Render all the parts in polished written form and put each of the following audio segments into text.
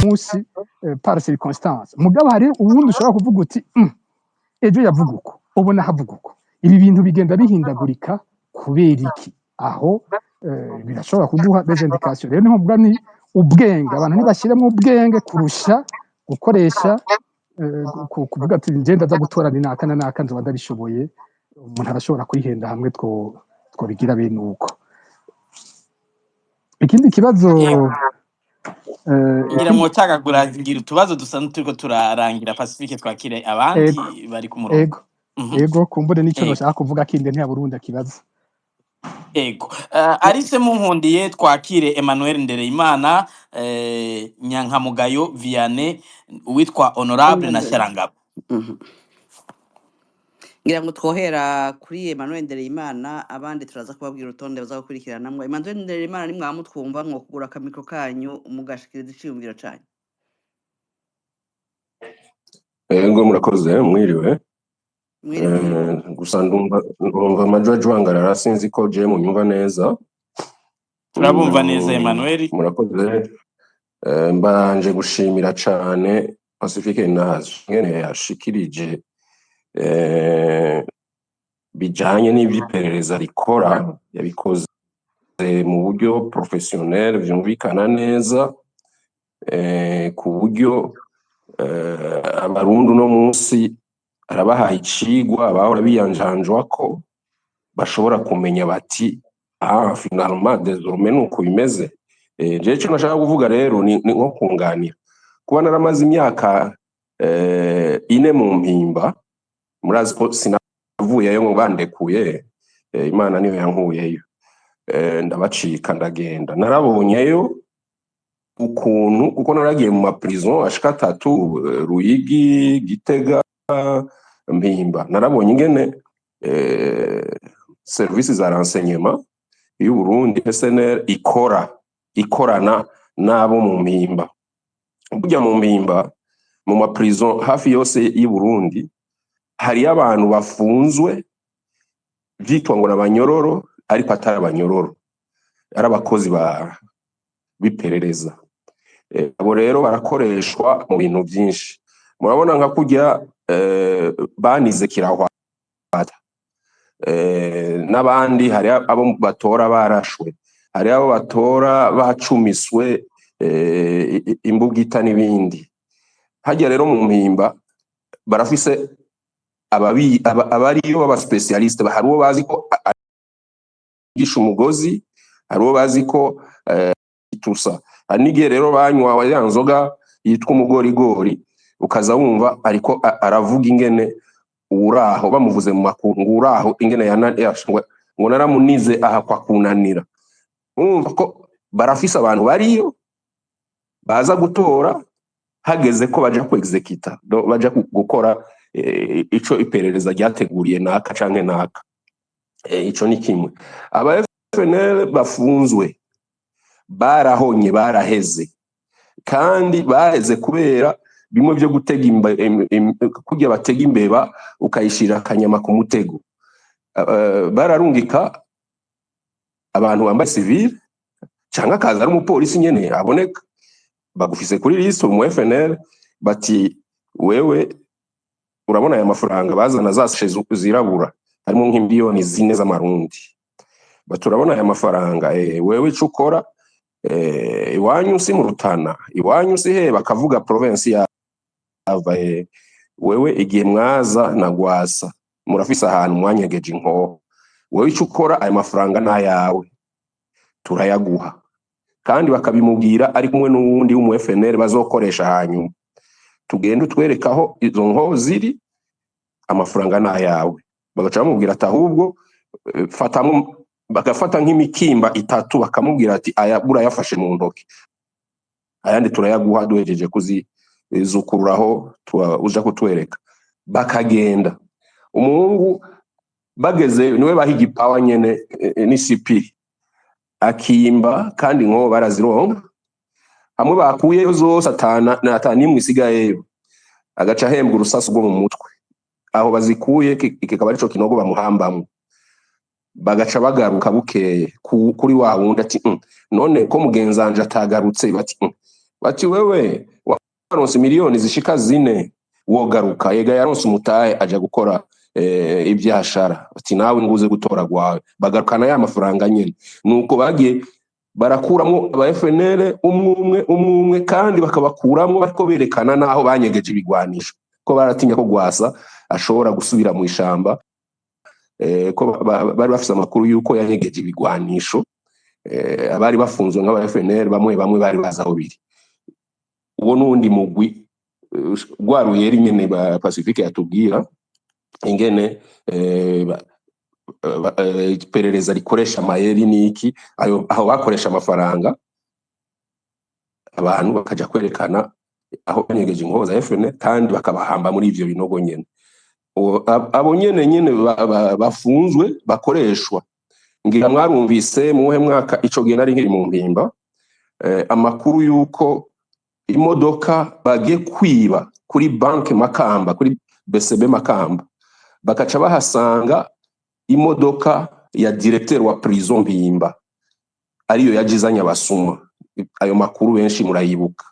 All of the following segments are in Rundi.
munsi par circonstance. Mugabo hari uwundi ushobora kuvuga uti: Ejo yavuga uko, ubona havuga uko." Ibi bintu bigenda bihindagurika kubera iki? Aho birashobora kuguha des indications. Rero niho mvuga ni ubwenge, abantu ntibashyiremo ubwenge kurusha gukoresha kuvuga ati: "Ngenda aza gutora ni naka na naka, nzoba ndabishoboye." Umuntu arashobora kwihenda hamwe twobigira bene uko. Ikindi kibazo Ngira mwocagagura, ngira utubazo dusa n'uturiko turarangira. Pacifique, twakire abandi bari ku murongo. Ego. Ego, kumbure nico noshaka kuvuga kindi, ntiya Burundi akibaza. Ego. Alice Munkundiye, twakire Emmanuel Ndereyimana, Nyankamugayo Vianney, uwitwa Honorable na Emmanuel. Sharangabo. Ngira ngo twohera kuri Emmanuel Ndereyimana, abandi turaza kubabwira urutonde baza gukurikiranamwo. Emmanuel Ndereyimana, nimwaba mutwumva, mwo kugura akamicro kanyu mugashikiriza iciyumviro canyu. Ego, murakoze, mwiriwe. Mwiriwe. Gusa ndumva amajwi ajwangarara, sinzi ko je munyumva neza. Turabumva neza, Emmanuel. Murakoze. Mbanje gushimira cane Pacifique Nazo ngene yashikirije bijanye n'ivy'iperereza rikora. Yabikoze mu buryo professionnel, vyumvikana neza, ku buryo Abarundi uno munsi arabahaye icigwa abahora biyanjanjwa ko bashobora kumenya bati: "Ah, finalement, désormais nuko bimeze." Jewe ico nashaka kuvuga rero ni nko kunganira. Kuba naramaze imyaka 4 mu Mpimba, murazi ko sinavuyeyo ngo bandekuye, Imana niyo yankuyeyo. Ndabacika ndagenda, narabonyeyo ukuntu, kuko naragiye mu maprison ashika atatu, Ruyigi, Gitega, Mpimba. Narabonye ingene service za renseignement y'u Burundi, SNR, ikora, ikorana n'abo mu Mpimba. Burya mu Mpimba, mu maprison hafi yose y'u Burundi, hariyo abantu bafunzwe vyitwa ngo n'abanyororo, ariko atari abanyororo, ari abakozi ba b'iperereza. Abo rero barakoreshwa mu bintu vyinshi. Murabona nka kurya banize Kirahwata n'abandi, hari abo batora barashwe, hari abo batora bacumiswe imbugita n'ibindi. Harya rero mu Mpimba barafise abariyo baba spécialistes. Hari uwo bazi ko agisha umugozi, hari uwo bazi ko tusa. Hari n'igihe rero banywa ya nzoga yitwa umugorigori, ukaza wumva ariko aravuga ingene uraho bamuvuze mu makuru ngo uraho ingene ngo naramunize aha kwa kunanira. Urumva ko barafise abantu bariyo baza gutora hageze ko baja ku exécuter, baja gukora ico iperereza ryateguriye naka canke naka. Ico ni kimwe. Aba FNL bafunzwe barahonye, baraheze, kandi baheze kubera bimwe byo gutega kurya batega imbeba ukayishira akanyama ku mutego. Bararungika abantu bambaye civil, cyangwa akaza ari umupolisi nyene aboneka, bagufise kuri liste mu FNL, bati: "Wewe urabona aya mafaranga?" Bazana za sachet zirabura harimo nk'imiliyoni 4 z'amarundi. Bati: "Urabona aya mafaranga? Wewe ico ukora, iwanyu si mu Rutana, iwanyu si he?" Bakavuga province yava. "Wewe igihe mwaza na Gwasa murafise ahantu mwanyegeje inkoho. Wewe ico ukora, aya mafaranga n'ayawe, turayaguha." Kandi bakabimubwira ari kumwe n'uwundi w'umu FNL bazokoresha hanyuma: "Tugende utwereke aho izo nkoho ziri, amafaranga n'ayawe." Bagaca bamubwira ati: "Ahubwo fatamwo." Bagafata nk'imikimba itatu, bakamubwira ati: "Aya burayafashe mu ntoki, ayandi turayaguha duhejeje kuzizukururaho uja kutwereka." Bakagenda, umuhungu bageze niwe baha igipawa nyene, n'isipiri, akimba, kandi nko barazironka hamwe bakuyeyo zose, atana atanimwe isigayeyo, agaca ahembwa urusasu rwo mu mutwe aho bazikuye, kikaba arico kinogo bamuhambamwo. Bagaca bagaruka bukeye kuri wa wundi ati: None ko mugenzanje atagarutse?" Bati: Bati wewe Waronse miliyoni zishika 4 wogaruka. Ega yaronse umutahe aja gukora ivyashara, ati nawe nguze gutora gwawe, bagarukana ya mafaranga nyene. Nuko bagiye barakuramwo aba FNL umwe umwe umwe umwe, kandi bakabakuramwo bariko berekana naho banyegeje ibigwanisho, ko baratinya ko Gwasa ashobora gusubira mu ishamba, ko bari bafise amakuru yuko yanyegeje ibigwanisho. Abari bafunzwe nk'aba FNL bamwe bamwe bari bazi aho biri. Uwo n'uwundi mugwi rwa ruyeri nyene ba Pacifique yatubwira ingene iperereza rikoresha amayeri n'iki, ayo aho bakoresha amafaranga, abantu bakaja kwerekana aho banyegeje inkoho za FNL, kandi bakabahamba muri ivyo binogo nyene. Abo nyene nyene bafunzwe bakoreshwa. Ngira mwarumvise muhe mwaka ico gihe nari nkiri mu Mpimba, amakuru yuko imodoka bagiye kwiba kuri banki Makamba, kuri BCB Makamba, bakaca bahasanga imodoka ya directeur wa prison Mpimba, ariyo yajizanye abasuma. Ayo makuru benshi murayibuka.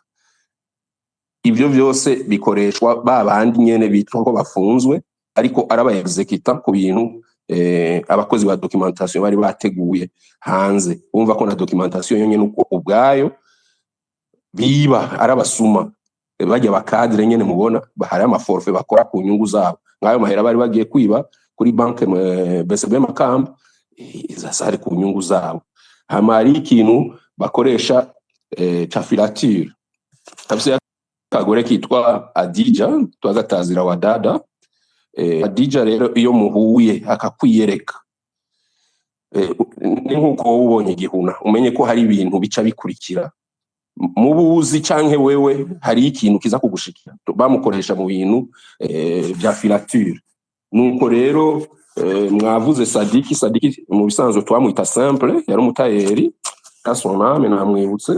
Ibyo byose bikoreshwa ba bandi nyene bitwa ko bafunzwe, ariko araba exécutant ku bintu abakozi ba documentation bari bateguye hanze. Umva ko na documentation yonyene uko ubwayo biba ari abasuma. Bajya ba cadres nyene mubona hari ama forfaits bakora ku nyungu zabo, nk'ayo mahera bari bagiye kwiba kuri banke BCB Makamba, zari ku nyungu zabo. Hama hari ikintu bakoresha ca filature. Afise akagore kitwa Adija, twagatazira wa dada. Adija rero iyo muhuye akakwiyereka, ni nkuko wowe ubonye igihuna, umenye ko hari ibintu bica bikurikira mubuzi canke wewe hari ikintu kiza kugushikira. Bamukoresha mu bintu vya filature. Nuko rero mwavuze Sadiki. Sadiki mu bisanzwe twamwita Simple, yari umutayeri son âme, namwibutse.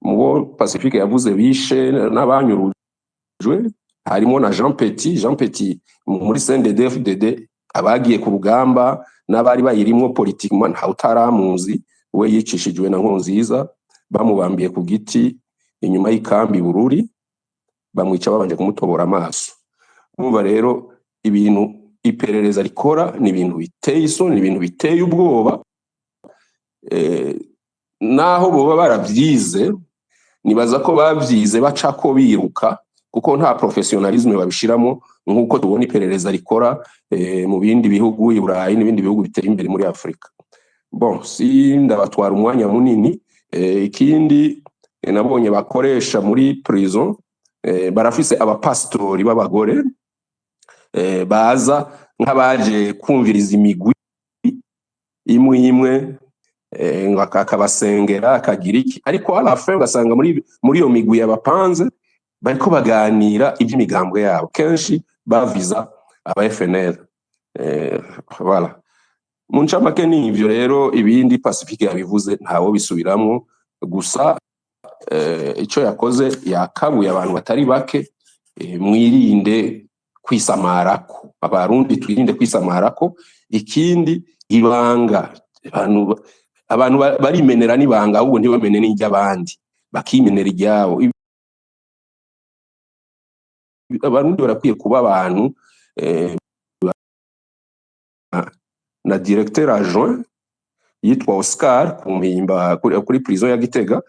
Mubo Pacifique yavuze bishe n'abanyurujwe harimo na Jean Petit. Jean Petit muri CNDD-FDD, abagiye ku rugamba n'abari bayirimwo politiquement ntawe utaramuzi. We yicishijwe na Nkurunziza, bamubambiye ku giti inyuma y'ikambi Bururi, bamwica babanje kumutobora amaso. Umva rero, ibintu iperereza rikora ni ibintu biteye isoni, ni ibintu biteye ubwoba. Naho boba baravyize, nibaza ko bavyize bacako biruka, kuko nta professionnalisme babishiramo nk'uko tubona iperereza rikora mu bindi bihugu i Burayi n'ibindi bihugu biteye imbere muri Afrika. Bon, si ndabatwara umwanya munini. Ikindi nabonye bakoresha muri prison, barafise abapasitori b'abagore baza nk'abaje kumviriza imigwi imwe imwe, ngo akabasengera, akagira iki, ariko à la fin ugasanga muri iyo migwi yabapanze bariko baganira iby'imigambwe yabo, kenshi baviza aba FNL. Voilà, mu ncamake ni ivyo. Rero ibindi Pacifique yabivuze, ntawo bisubiramwo. Gusa ico yakoze yakabuye abantu batari bake. Mwirinde kwisamarako, Abarundi twirinde kwisamarako. Ikindi, ibanga, abantu barimenera n'ibanga, ahubwo ntibamene n'iry'abandi, bakimenera iryabo. Abarundi barakwiye kuba abantu na directeur adjoint yitwa Oscar ku Mpimba, kuri prison ya Gitega,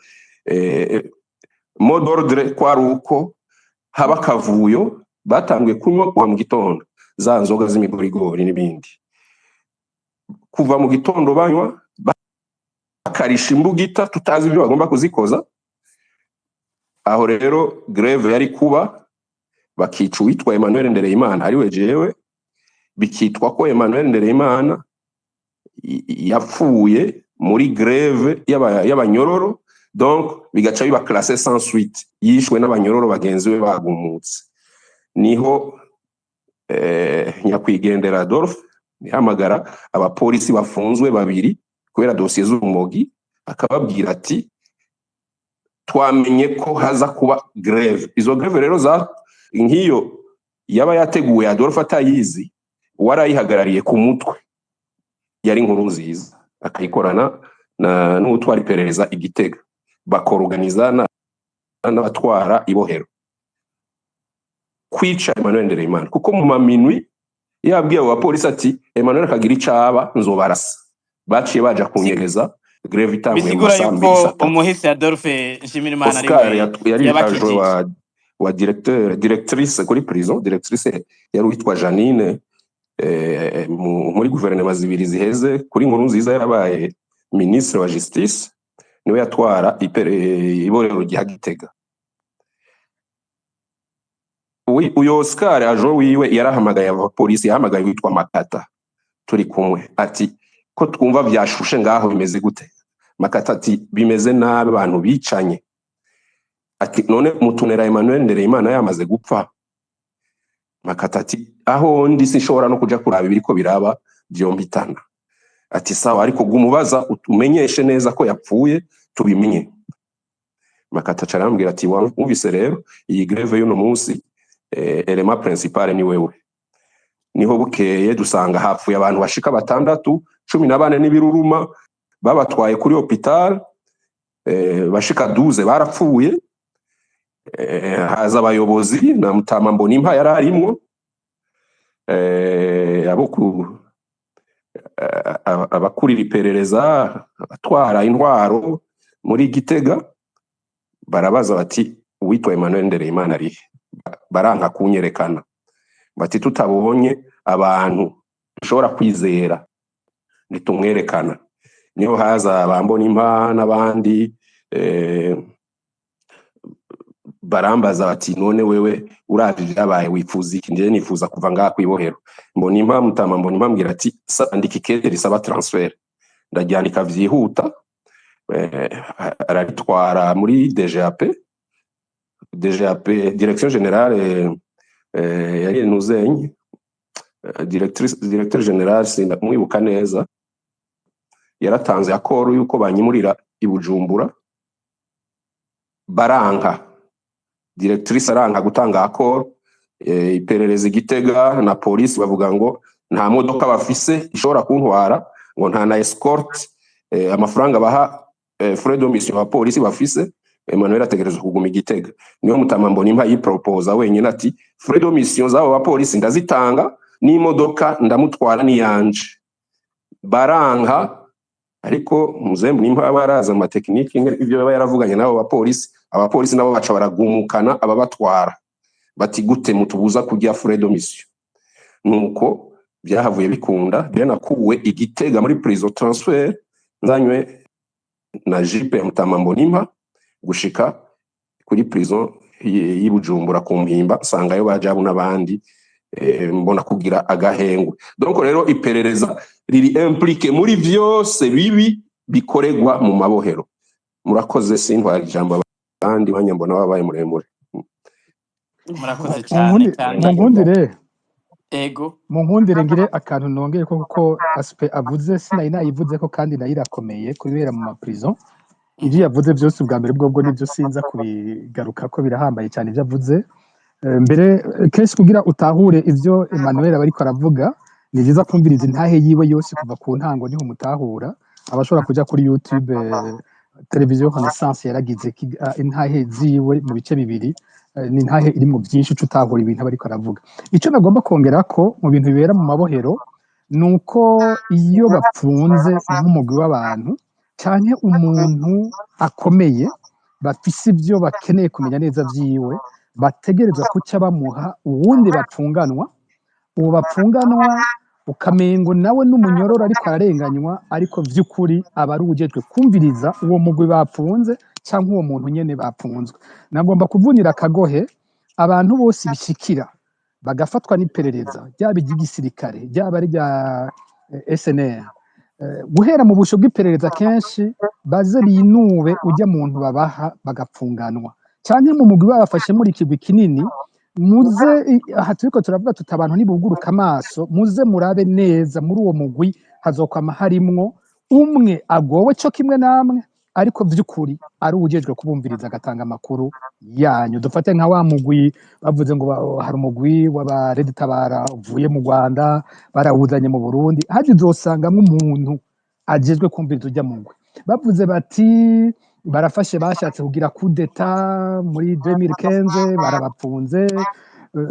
mot d'ordre kwari uko haba akavuyo. Batanguye kunywa kuva mu gitondo za nzoga z'imigorigori n'ibindi, kuva mu gitondo banywa, bakarisha imbugita, tutazi ibyo bagomba kuzikoza. Aho rero grève yari kuba, bakica uwitwa Emmanuel Ndereyimana, ariwe jewe, bikitwa ko Emmanuel Ndereyimana yapfuye muri grève y'abanyororo, donc bigaca biba classé sans suite, yishwe n'abanyororo bagenzi be bagumutse. Niho nyakwigendera Adolphe ihamagara abapolisi bafunzwe babiri kubera dosiye z'urumogi, akababwira ati: "Twamenye ko haza kuba grève." Izo grève rero za nk'iyo yaba yateguwe Adolphe atayizi, warayihagarariye ku mutwe yari Nkurunziza, akayikorana na n'utwara iperereza i Gitega, bakoruganiza na n'abatwara ibohero kwica Emmanuel Ndereyimana, kuko mu maminwi yabwiye abo bapolisi ati Emmanuel akagira icaba nzobarasa. Baciye baja kunyegeza grève itanguye mu Bisigura masaa mbiri yuko saa tatu. Umuhisi Adolphe Nshimirimana ari Oscar we yari adjoint yabakijije. wa directeur, directrice kuri prison. Directrice yari uwitwa Janine, muri guverinoma zibiri ziheze kuri nkuru nziza yarabaye ministre wa justice, niwe yatwara iborero rya Gitega. Uyo Oscar ajo wiwe yarahamagaye abapolisi, yahamagaye witwa Makata turi kumwe, ati ko twumva vyashushe ngaho bimeze gute? Makata ati bimeze nabi, abantu bicanye. Ati none mutunera Emmanuel Ndereyimana yamaze gupfa? Makata ati aho ndi sinshobora no kuja kuraba ibiriko biraba, vyompitana. Ati sawa, ariko gumubaza umenyeshe neza ko yapfuye tubimenye. Makata aca arambwira ati wumvise rero iyi grève y'uno munsi, élément principal ni wewe. Niho bukeye dusanga hapfuye abantu bashika batandatu, 14 n'ibiruruma, babatwaye kuri hôpital, bashika 12 barapfuye. Haza abayobozi na Mutama Mbonimpa yari arimwo, abo ku abakurira iperereza, abatwara intwaro muri Gitega, barabaza bati uwitwa Emmanuel Ndereyimana arihe? Baranka kunyerekana, bati tutabonye abantu dushobora kwizera ntitumwerekana. Niho haza ba Mbonimpa n'abandi, barambaza bati none wewe uravye ivyabaye wifuza iki? Njyewe nifuza kuva ngaha kw'ibohero. Mbonimpa, Mutama Mbonimpa ambwira ati andika ikete risaba transfert. Ndaryandika vyihuta, araritwara muri DGAP. DGAP, direction générale, yari Nuzenye, directrice, directeur général sinamwibuka neza, yaratanze accord yuko banyimurira i Bujumbura. Baranka, directrice aranka gutanga accord. Iperereza i Gitega na polisi bavuga ngo nta modoka bafise ishobora kuntwara, ngo nta na escorte, amafaranga baha, frais de mission abapolisi bafise. Emmanuel ategerezwa kuguma i Gitega. Niyo Mutama Mbonimpa yiproposa wenyine ati frais de mission z'abo bapolisi ndazitanga, n'imodoka ndamutwara niyanje. Baranka, ariko muzehe Mbonimpa aba yaraza mu matekinike ibyo yaba yaravuganye n'abo bapolisi. Abapolisi nabo baca baragumukana ababatwara, bati gute mutubuza kurya frais de mission? Nuko byahavuye bikunda. Rero nakuwe i Gitega muri prison transfert, nzanywe na jeep ya Mutama Mbonimpa gushika kuri prison y'i Bujumbura ku Mpimba, nsangayo bajabu n'abandi, mbona kugira agahengwe. Donc rero iperereza riri impliqué muri vyose bibi bikoregwa mu mabohero. Murakoze, sintwara ijambo abandi banyambona babaye muremure. Murakoze cyane. Kandi Munkundire. Ego. Munkundire ngire akantu nongeye ko, kuko aspect avuze sinari nayivuze ko, kandi nayo irakomeye kubera mu maprison. Ibyo yavuze byose ubwa mbere bwobwo nibyo, sinza kubigaruka ko birahambaye cyane ibyo avuze. Mbere kenshi kugira utahure ivyo Emmanuel aba ariko aravuga, ni byiza kumviriza intahe yiwe yose kuva ku ntango, niho umutahura. Abashobora kuja kuri YouTube, televiziyo Renaissance yaragize intahe ziwe mu bice bibiri. Ni intahe iri mu byinshi, uca utahura ibintu aba ariko aravuga. Icyo nagomba kongera ko mu bintu bibera mu mabohero ni uko iyo bapfunze nk'umugwi w'abantu canke umuntu akomeye, bafise ibyo bakeneye kumenya neza vyiwe, bategerezwa kuca bamuha uwundi bapfunganwa. Uwo bapfunganwa ukamengo nawe n'umunyororo ariko ararenganywa, ariko vy'ukuri aba ari uwujejwe kumviriza uwo mugwi bapfunze canke uwo muntu nyene bapfunzwe. Nagomba kuvunira akagohe abantu bose bishikira bagafatwa n'iperereza, ryaba iry'igisirikare, ryaba ari irya SNR, guhera mu busho bw'iperereza, kenshi baze binube ujya muntu babaha bagapfunganwa canke mu mugwi babafashe muri ikigwi kinini. Muze aha turiko turavuga tuti abantu nibuguruka amaso, muze murabe neza muri uwo mugwi hazokwama harimwo umwe agowe co kimwe namwe, ariko vy'ukuri ari uwujejwe kubumviriza agatanga amakuru yanyu. Dufate nka wa mugwi bavuze ngo hari umugwi w'abaRED-Tabara uvuye mu Rwanda barawuzanye mu Burundi, haje uzosangamwo umuntu ajejwe kumviriza ujya mugwi. Bavuze bati Barafashe, bashatse kugira coup d'état muri 2015, barabapfunze.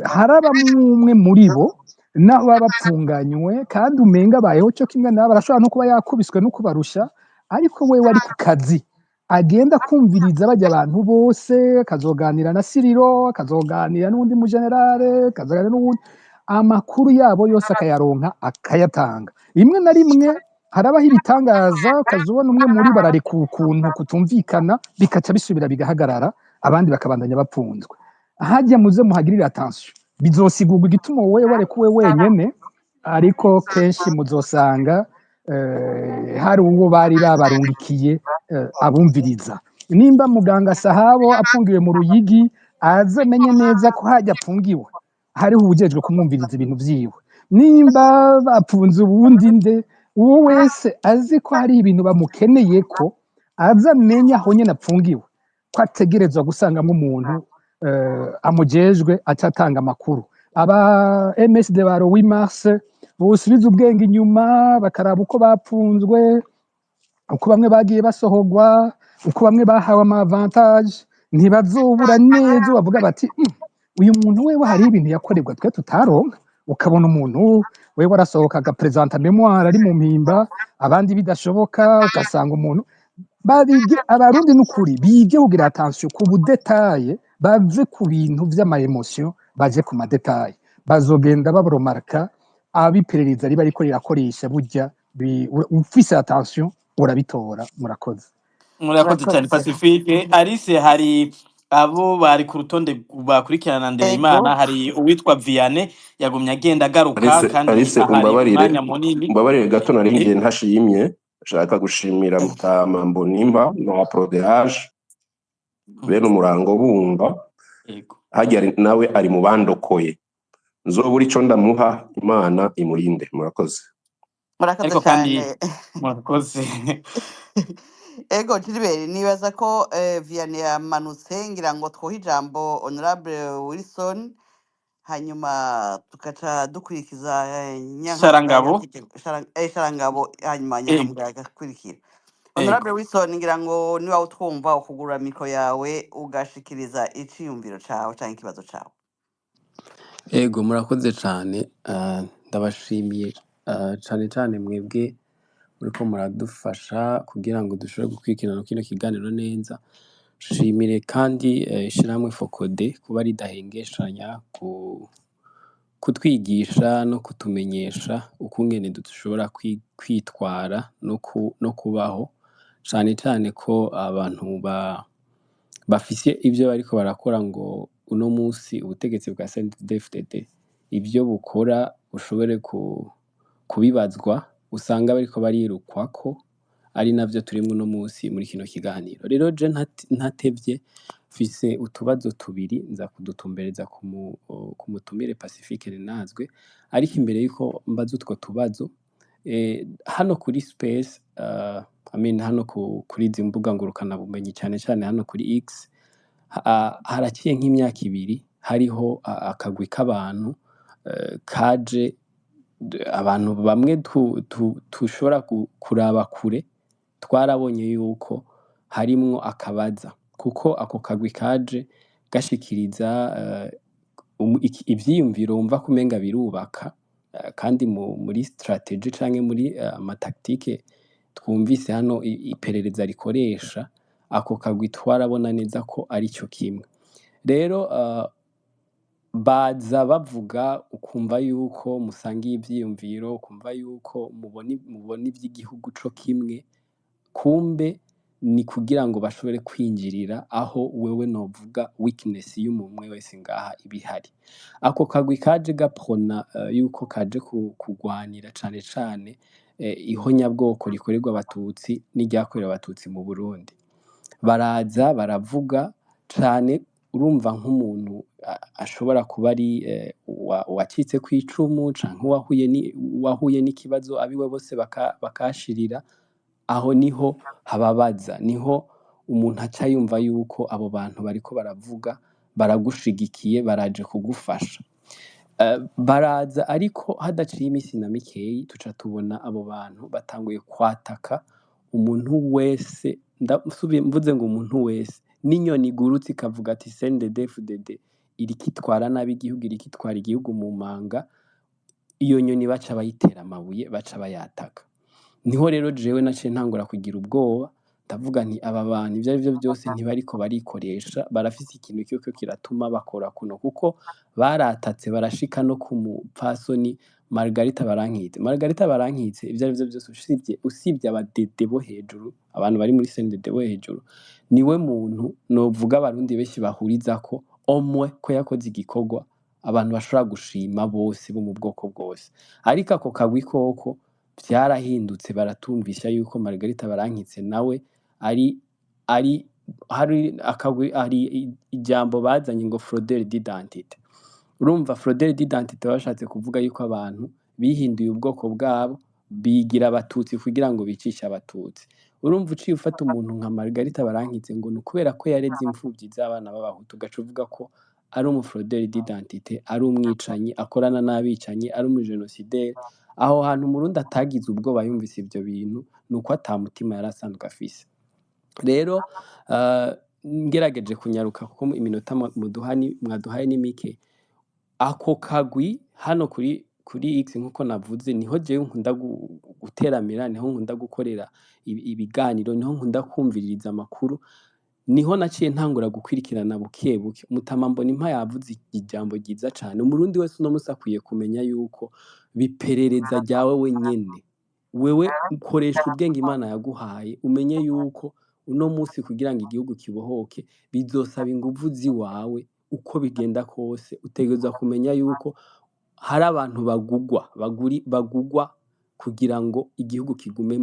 Haraba umwe muri bo naho baba bapfunganywe kandi umenga abayeho cyo kimwe nabo, arashobora no kuba yakubiswe no kubarusha, ariko we wari ku kazi, agenda kumviriza bajya abantu bose, akazoganira na Siriro, akazoganira n'uwundi mugenerale, akazoganira n'uwundi, amakuru yabo yose akayaronka, akayatanga. Rimwe na rimwe harabaho ibitangaza, ukaza ubona umwe muri barareka ukuntu kutumvikana, bikaca bisubira bigahagarara, abandi bakabandanya bapfunzwe. Hajya muze muhagirire attention, bizosigurwa igituma wowe warekuwe wenyene, ariko kenshi muzosanga hari uwo bari babarungikiye abumviriza. Nimba muganga Sahabo apfungiwe mu Ruyigi, aze amenye neza ko hajya apfungiwe hariho uwujejwe kumwumviriza ibintu vyiwe. Nimba bapfunze uwundi, nde uwo wese azi ko hari ibintu bamukeneye, ko aze amenye aho nyene apfungiwe ko ategerezwa gusangamwo umuntu amujejwe, aca atanga amakuru. Aba MSD ba 8 mars bosubiza ubwenge inyuma, bakaraba uko bapfunzwe, uko bamwe bagiye basohogwa, uko bamwe bahawe ama avantage, ntibazobura neza bavuga bati: Uyu muntu wewe hari ibintu yakorerwa twe tutaronka." Ukabona umuntu wewe arasohoka agapresenta mémoire ari mu Mpimba, abandi bidashoboka. Ugasanga umuntu babige. Abarundi n'ukuri bige kugira attention ku bu détails, bave ku bintu vy'ama émotion, baje ku ma détails. Bazogenda babaromarka abiperereza riba riko rirakoresha burya ufise attention urabitora. Murakoze. Murakoze cyane. Murakoze. Pacifique, Alice, hari abo bari ku rutonde bakurikirana Ndereyimana. Hari uwitwa Vianney yagumye agenda agaruka. Alice. Kandi Alice. ahari Umbabarire. umwanya munini. Umbabarire gato, nari ngiye ntashimye. Nshaka gushimira Mutama Mbonimpa na Prodehaje bene umurango bumva. Hajya nawe ari mu bandokoye, nzobura ico ndamuha, Imana imurinde. Murakoze. Murakoze. Ariko kandi Cyane. Murakoze. Ego Gilbert, nibaza ko Vianney yamanutse, ngira ngo twuhe ijambo Honorable Wilson, hanyuma tugaca dukurikiza Nyankamugaya. Sharangabo. Sharangabo, hanyuma Nyankamugaya agakurikira. Honorable Wilson, ngira ngo niba utwumva, ukugura mikoro yawe ugashikiriza iciyumviro cawe canke ikibazo cawe. Ego, murakoze cyane. Ndabashimiye cane cane mwebwe muriko muradufasha kugira ngo dushobore gukurikirana kino kiganiro neza. Shimire kandi ishirahamwe FOCODE kuba ridahengeshanya kutwigisha no kutumenyesha ukungene dushobora kwitwara no kubaho, cane cane ko abantu bafise ivyo bariko barakora ngo uno musi ubutegetsi bwa CNDD-FDD ivyo bukora bushobore kubibazwa, usanga bariko barirukwako, ari navyo turimwo uno musi muri kino kiganiro. Rero je ntatevye, mfise utubazo tubiri nza kudutumbereza ku mutumire Pacifique Ninazwe. Ariko imbere yuko mbaza utwo tubazo, hano kuri space, I mean hano kuri izi mbuga ngurukanabumenyi, cane cane hano kuri X, haraciye nk'imyaka 2 hariho akagwi k'abantu kaje, abantu bamwe tushobora kuraba kure, twarabonye yuko harimwo akabaza, kuko ako kagwi kaje gashikiriza ivyiyumviro wumva ko umenga birubaka, kandi muri stratégie canke muri ama tactique twumvise hano iperereza rikoresha, ako kagwi twarabona neza ko arico kimwe. Rero baza bavuga, ukumva yuko musangiye ivyiyumviro, ukumva yuko mubona ivy'igihugu co kimwe, kumbe ni kugira ngo bashobore kwinjirira aho wewe novuga weakness y'umwe wese ngaha iba ihari. Ako kagwi kaje gaprona yuko kaje kugwanira cane cane ihonyabwoko rikorerwa abatutsi n'iryakorewe abatutsi mu Burundi. Baraza baravuga cane, urumva nk'umuntu ashobora kuba ari uwacitse kw'icumu canke uwahuye n'ikibazo, abiwe bose bakashirira, aho niho hababaza, niho umuntu aca yumva yuko abo bantu bariko baravuga baragushigikiye, baraje kugufasha. Baraza ariko hadaciye imisi na mikeyi tuca tubona abo bantu batanguye kwataka. Umuntu wese, ndasubiye mvuze ngo umuntu wese, n'inyoni igurutse ikavuga ati CNDD-FDD iriko itwara nabi igihugu, iriko itwara igihugu mu manga, iyo nyoni baca bayitera amabuye, baca bayataka. Niho rero jewe naciye ntangura kugira ubwoba, ndavuga nti aba bantu ivyo arivyo vyose ntibariko barikoresha, barafise ikintu kiriko kiratuma bakora kuno, kuko baratatse barashika no ku mupfasoni Margarita Barankitse. Margarita Barankitse, ivyo arivyo vyose, usibye abadede bo hejuru, abantu bari muri CNDD bo hejuru, niwe muntu novuga abarundi benshi bahurizako omwe ko yakoze igikorwa abantu bashobora gushima bose bo mu bwoko bwose. Ariko ako kagwi koko vyarahindutse, baratumvisha yuko Margarita Barankitse nawe ari hari akagwi, hari ijambo bazanye ngo fraudeur d'identité. Urumva, fraudeur d'identité bashatse kuvuga yuko abantu bihinduye ubwoko bwabo, bigira abatutsi kugira ngo bicishe abatutsi. Urumva, uciye ufata umuntu nka Margarita Barankitse ngo ni ukubera ko yareze imfuvyi z'abana b'abahutu, ugaca uvuga ko ari umu fraudeur d'identité, ari umwicanyi, akorana n'abicanyi, ari umujenosideri. Aho hantu umurundi atagize ubwoba yumvise ivyo bintu, nuko ata mutima yari asanzwe afise. Rero ngerageje kunyaruka kuko iminota mwaduhaye ni mike. Ako kagwi hano kuri X, nkuko navuze, niho jewe nkunda guteramira, niho nkunda gukorera ibiganiro, niho nkunda kumviririza amakuru, niho naciye ntangura gukwirikirana buke buke. Mutama Mbonimpa yavuze ijambo ryiza cane: umurundi wese uno musi akwiye kumenya yuko biperereza ryawe wenyene. Wewe ukoresha ubwenge Imana yaguhaye, umenye yuko uno musi kugira ngo igihugu kibohoke bizosaba inguvu ziwawe. Uko bigenda kose, utegerezwa kumenya yuko hari abantu bagugwa kugira ngo igihugu kigume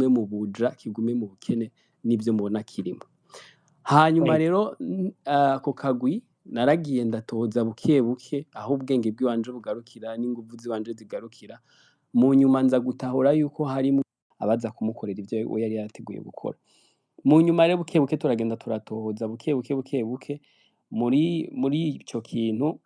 mu buja, kigume mu bukene n'ivyo mubona kirimo. Hanyuma rero ako kagwi naragiye ndatoza buke buke aho ubwenge bw'iwanje bugarukira n'inguvu ziwanje zigarukira. Mu nyuma nza gutahura yuko harimwo abaza kumukorera ivyo we yari yarateguye gukora. Mu nyuma rero, buke buke turagenda turatohoza, buke buke buke buke, muri ico kintu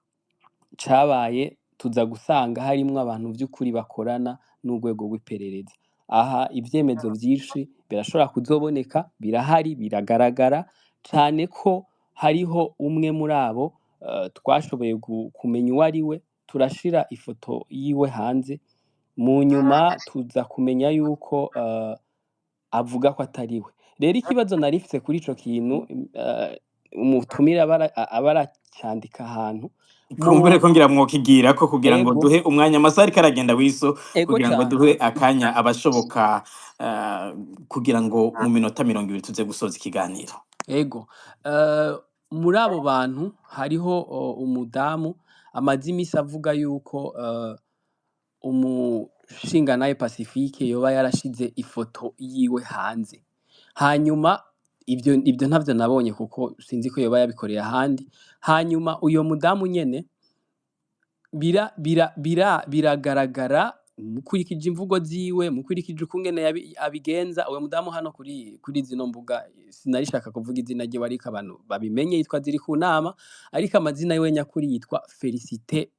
cabaye, tuza gusanga harimwo abantu vy'ukuri bakorana n'urwego rw'iperereza. Aha ivyemezo vyinshi birashobora kuzoboneka, birahari, biragaragara cane ko hariho umwe muri abo twashoboye kumenya uwo ari we, turashira ifoto yiwe hanze. Mu nyuma tuza kumenya yuko avuga ko atari we. Rero ikibazo nari mfise kuri ico kintu, umutumire aba aracandika ahantu Kumbure ko ngira mwokigira ko kugira ngo duhe umwanya, amasaha ariko aragenda wiso, kugira ngo duhe akanya abashoboka, kugira ngo mu minota 20 tuze gusoza ikiganiro. Ego. Muri abo bantu hariho umudamu amaze imisi avuga yuko umushingantahe Pacifique yoba yarashize ifoto yiwe hanze. Hanyuma ivyo ntavyo nabonye, kuko sinzi ko yoba yabikoreye ahandi. Hanyuma uyo mudamu nyene bira bira bira biragaragara, mukurikije imvugo ziwe, mukurikije ukungene abigenza uyo mudamu hano kuri zino mbuga, sinarishaka kuvuga izina ryiwe, ariko abantu babimenye, yitwa Ziri ku nama, ariko amazina yiwe nyakuri yitwa Felicite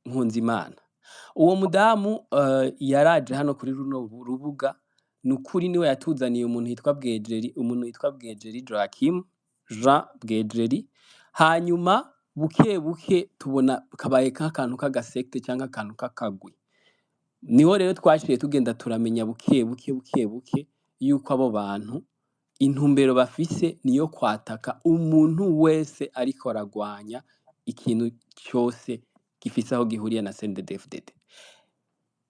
Nkunzimana. Uwo mudamu yaraje hano kuri runo rubuga, nukuri niwe yatuzaniye umuntu yitwa Bwejeri, umuntu yitwa Bwejeri Joachim Jean Bwejeri. Hanyuma buke buke tubona kabaye k'akantu k'agasekte cyangwa akantu k'akagwi. Niho rero twaciye tugenda turamenya buke buke buke buke yuko abo bantu intumbero bafise niyo kwataka umuntu wese ariko aragwanya ikintu cyose gifise aho gihuriye na CNDD-FDD.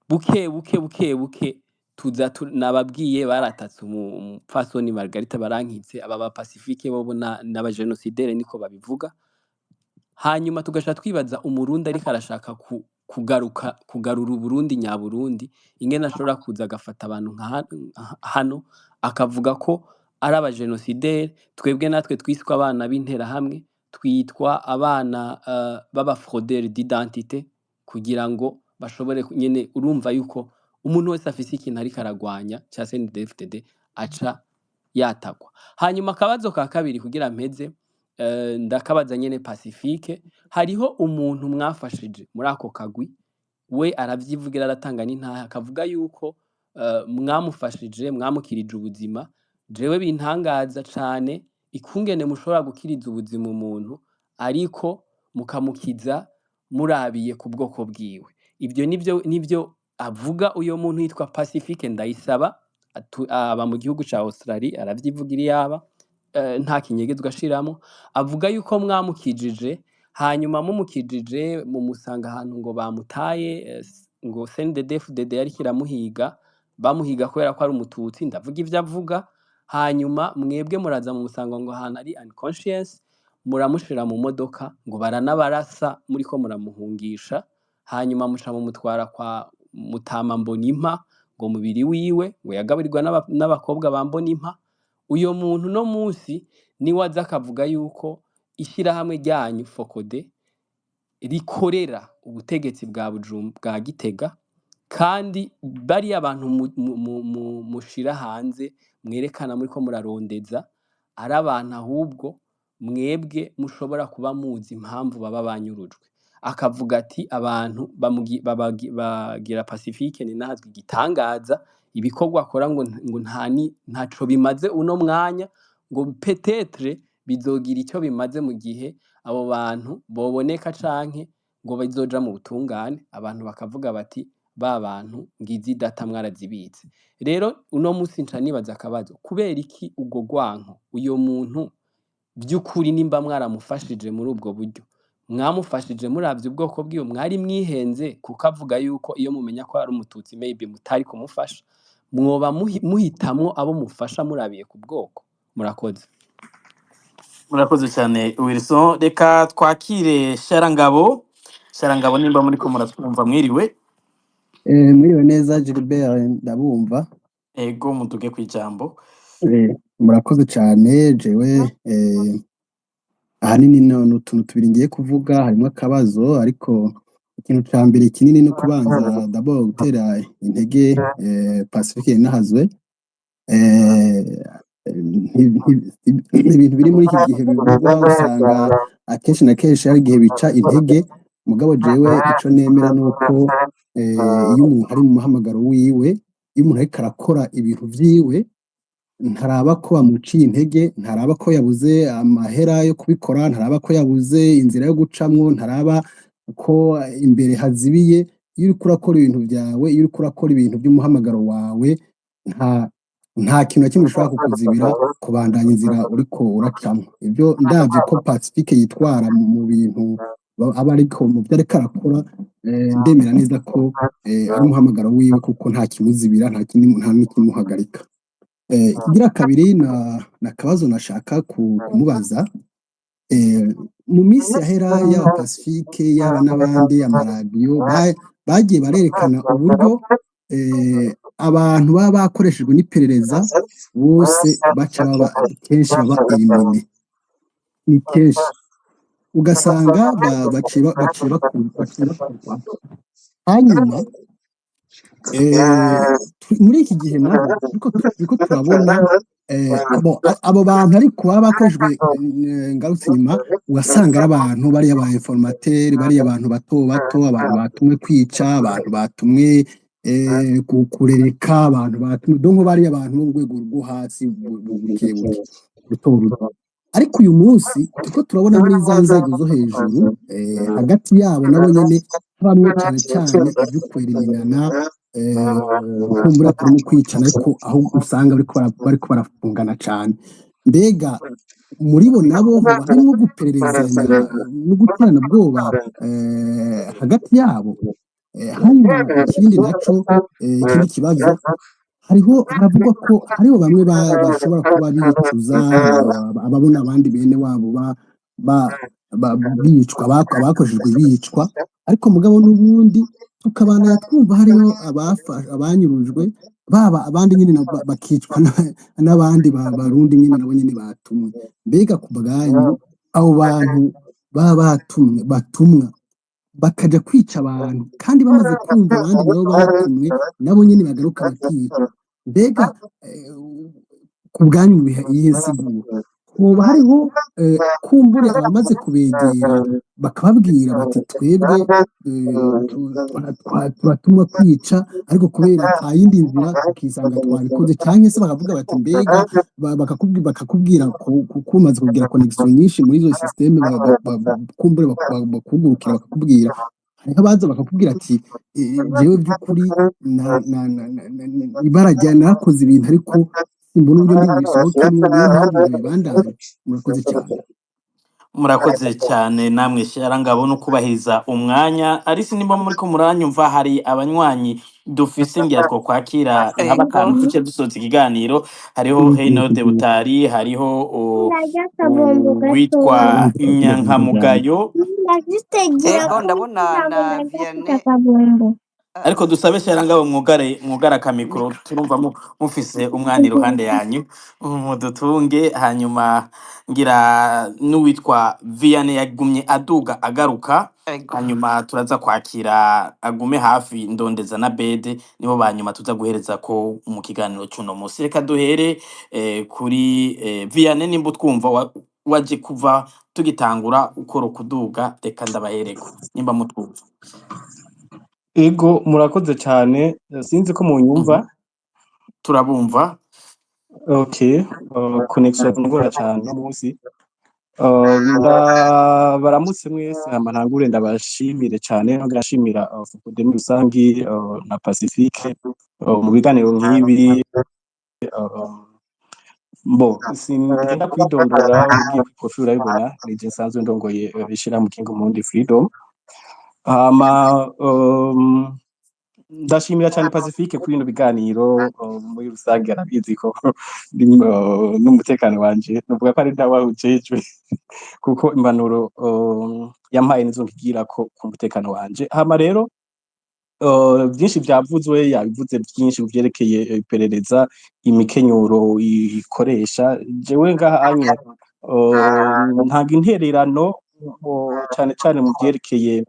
Buke buke buke buke tuza nababwiye baratatse umupfasoni Margarita Barankitse, aba ba Pacifique bobo n'abajenosidere niko babivuga. Hanyuma tugasha twibaza umurundi ariko arashaka kugaruka kugarura uburundi nyaburundi, ingene ashobora kuza agafata abantu nka hano akavuga ko ari abajenosidere. Twebwe natwe twiswe abana b'interahamwe, twitwa abana b'aba fraudeurs d'identité, kugira ngo bashobore nyene urumva yuko umuntu wese afise ikintu ariko aragwanya ca CNDD-FDD aca yatakwa. Hanyuma akabazo ka kabiri kugira mpeze, ndakabaza nyene Pacifique: hariho umuntu mwafashije muri ako kagwi, we aravyivugira, aratanga n'intahe, akavuga yuko Mwamufashije, mwamukirije ubuzima. Jewe bintangaza cane ikungene mushobora gukiriza ubuzima umuntu, ariko mukamukiza murabiye ku bwoko bwiwe. Ivyo nivyo avuga. Uyo muntu yitwa Pacifique Ndayisaba, aba mu gihugu ca Australie, aravyivugira iyaba nta kinyegezwa ashiramo. Avuga yuko mwamukijije, hanyuma mumukijije mumusanga ahantu ngo bamutaye, ngo CNDD-FDD yariko iramuhiga, bamuhiga kubera ko ari umututsi. Ndavuga ivyo avuga. Hanyuma mwebwe muraza mumusanga ngo ahantu ari unconscious, muramushira mu modoka, ngo baranabarasa muriko muramuhungisha. Hanyuma muca mumutwara kwa Mutama Mbonimpa, ngo mubiri wiwe ngo yagaburirwa n'abakobwa ba Mbonimpa. Uyo muntu no munsi niwe aza akavuga yuko ishirahamwe ryanyu FOCODE rikorera ubutegetsi bwa bwa Gitega, kandi bariya abantu mushira hanze, mwerekana muriko murarondeza, ari abantu ahubwo mwebwe mushobora kuba muzi impamvu baba banyurujwe. Akavuga ati abantu bagira Pacifique Ninahazwa igitangaza, ibikorwa akora ngo nta ntaco bimaze uno mwanya, ngo peut-être bizogira ico bimaze mu gihe abo bantu boboneka canke ngo bazoja mu butungane. Abantu bakavuga bati ba bantu ngizi data mwarazibitse. Rero uno musi nca nibaza akabazo: kubera iki ubwo rwanko? Uyo muntu vy'ukuri nimba mwaramufashije muri ubwo buryo, mwamufashije muravye ubwoko bwiwe, mwari mwihenze, kuko avuga yuko iyo mumenya ko ari umututsi maybe mutari kumufasha. Mwoba muhitamwo abo mufasha murabiye ku bwoko? Murakoze. Murakoze cyane, Wilson. Reka twakire Sharangabo. Sharangabo, nimba muriko muratwumva, mwiriwe. Mwiriwe neza Gilbert, ndabumva. Ego, muduge kwijambo. Murakoze cyane. Jewe ahanini ni utuntu tubiri ngiye kuvuga, harimo akabazo, ariko ikintu ca mbere kinini no kubanza d'abord gutera intege Pacifique Nahazwe. Ibintu biri muri iki gihe bivugwa usanga akenshi na kenshi hari igihe bica intege, mugabo jewe ico nemera nuko iyo umuntu ari mu muhamagaro wiwe, iyo umuntu ariko arakora ibintu vyiwe, ntaraba ko bamuciye intege, ntaraba ko yabuze amahera yo kubikora, ntaraba ko yabuze inzira yo gucamwo, ntaraba ko imbere hazibiye. Iyo uriko urakora ibintu vyawe, iyo uriko urakora ibintu vy'umuhamagaro wawe, nta kintu na kimwe gishobora kukuzibira kubandanya inzira uriko uracamwo. Ibyo ndavye ko Pacifique yitwara mu bintu aba ariko mu vyo ariko arakora, ndemera neza ko ari umuhamagaro wiwe, kuko nta kimuzibira, nta kindi, nta n'ikimuhagarika. Ikigira kabiri na kabazo nashaka kumubaza. Mu minsi yahera, yaba Pacifique, yaba n'abandi, amaradiyo bagiye barerekana uburyo abantu baba bakoreshejwe n'iperereza bose baca baba kenshi baba éliminé. Ni kenshi ugasanga baciye bakurwa. Hanyuma muri iki gihe naho turiko turabona abo bantu ariko baba bakoreshejwe, ngarutse inyuma, ugasanga ari abantu bariya ba informateurs, bariya abantu bato bato, abantu batumwe kwica, abantu batumwe kurereka, abantu batumwe, donc bariya abantu bo mu rwego rwo hasi buke buke ruto ruto. Ariko uyu munsi turiko turabona muri za nzego zo hejuru, hagati yabo nabo nyene habamwo cane cane ivyo kweriminana, kumbura atari mu kwicana, ariko aho usanga bariko barafungana cane. Mbega muri bo nabo hoba harimwo gupererezanya no guterana ubwoba hagati yabo? Hanyuma ikindi naco, ikindi kibazo, hariho haravugwa ko hariho bamwe bashobora kuba bicuza ababona abandi bene wabo bicwa, abakoreshejwe bicwa, ariko mugabo n'ubundi tukabandanya twumva hariho abanyurujwe, baba abandi nyene bakicwa n'abandi barundi nyene nabo nyene batumwe. Mbega ku bwanyu, abo bantu baba batumwe, batumwa bakaja kwica abantu, kandi bamaze kumva abandi nabo batumwe nabo nyene bagaruka bakica, mbega ku bwanyu mubiha iyihe nsiguro? Hoba hariho kumbure abamaze kubegera bakababwira bati twebwe turatumwa kwica, ariko kubera nta yindi nzira tukisanga twabikoze, canke se bakavuga bati mbega bakakubwira ko umaze kugira connection nyinshi muri izo système, kumbure bakugurukira bakakubwira. Hariho abaza bakakubwira ati jewe by'ukuri ibara rya narakoze ibintu, ariko simbona uburyo ndi bubisohokemwo, niyo mpamvu ndabibandanya. Murakoze cyane. Murakoze cyane namwe Sharangabo no kubahiriza umwanya. Arisi nimba muriko muranyumva, hari abanywanyi dufise ngira two kwakira nka batanu tuce dusoza ikiganiro. Hariho Heinode Butari, hariho uwitwa Nyankamugayo. Ego, ndabona na Vianney. Ariko dusabe Sharangabo mwugare akamikoro, Mikro. Turumva mufise umwana iruhande yanyu, mudutunge. Hanyuma ngira n'uwitwa Vianney yagumye aduga agaruka. Ego. Hanyuma turaza kwakira agume hafi Ndondeza na Bede, nibo banyuma tuza guhereza ko mu kiganiro c'uno musi. Reka duhere kuri Vianney, nimba utwumva waje kuva tugitangura ukora kuduga, reka ndabahereko nimba mutwumva. Ego, murakoze cyane, sinzi ko munyumva. Turabumva. Okay, connection ngora cyane uno munsi. Ndabaramutse mwese, hama ntangure ndabashimire cyane, nongera nshimira FOCODE muri rusangi na Pacifique mu biganiro nk'ibi. Bo singenda kwidondora, ugiye kuri profil urabibona, nije nsanzwe ndongoye ishirahamwe King Murundi Freedom. Hama ndashimira cyane Pacifique kuri bino biganiro. Muri rusange arabizi ko n'umutekano wanje nuvuga ko ari ntawe ujejwe, kuko impanuro yampaye nizo nkigira ko ku mutekano wanje. Hama rero byinshi byavuzwe, yabivuze byinshi vyerekeye iperereza, imikenyuro ikoresha. Jewe ngaha anye ntanga intererano cane cane mu vyerekeye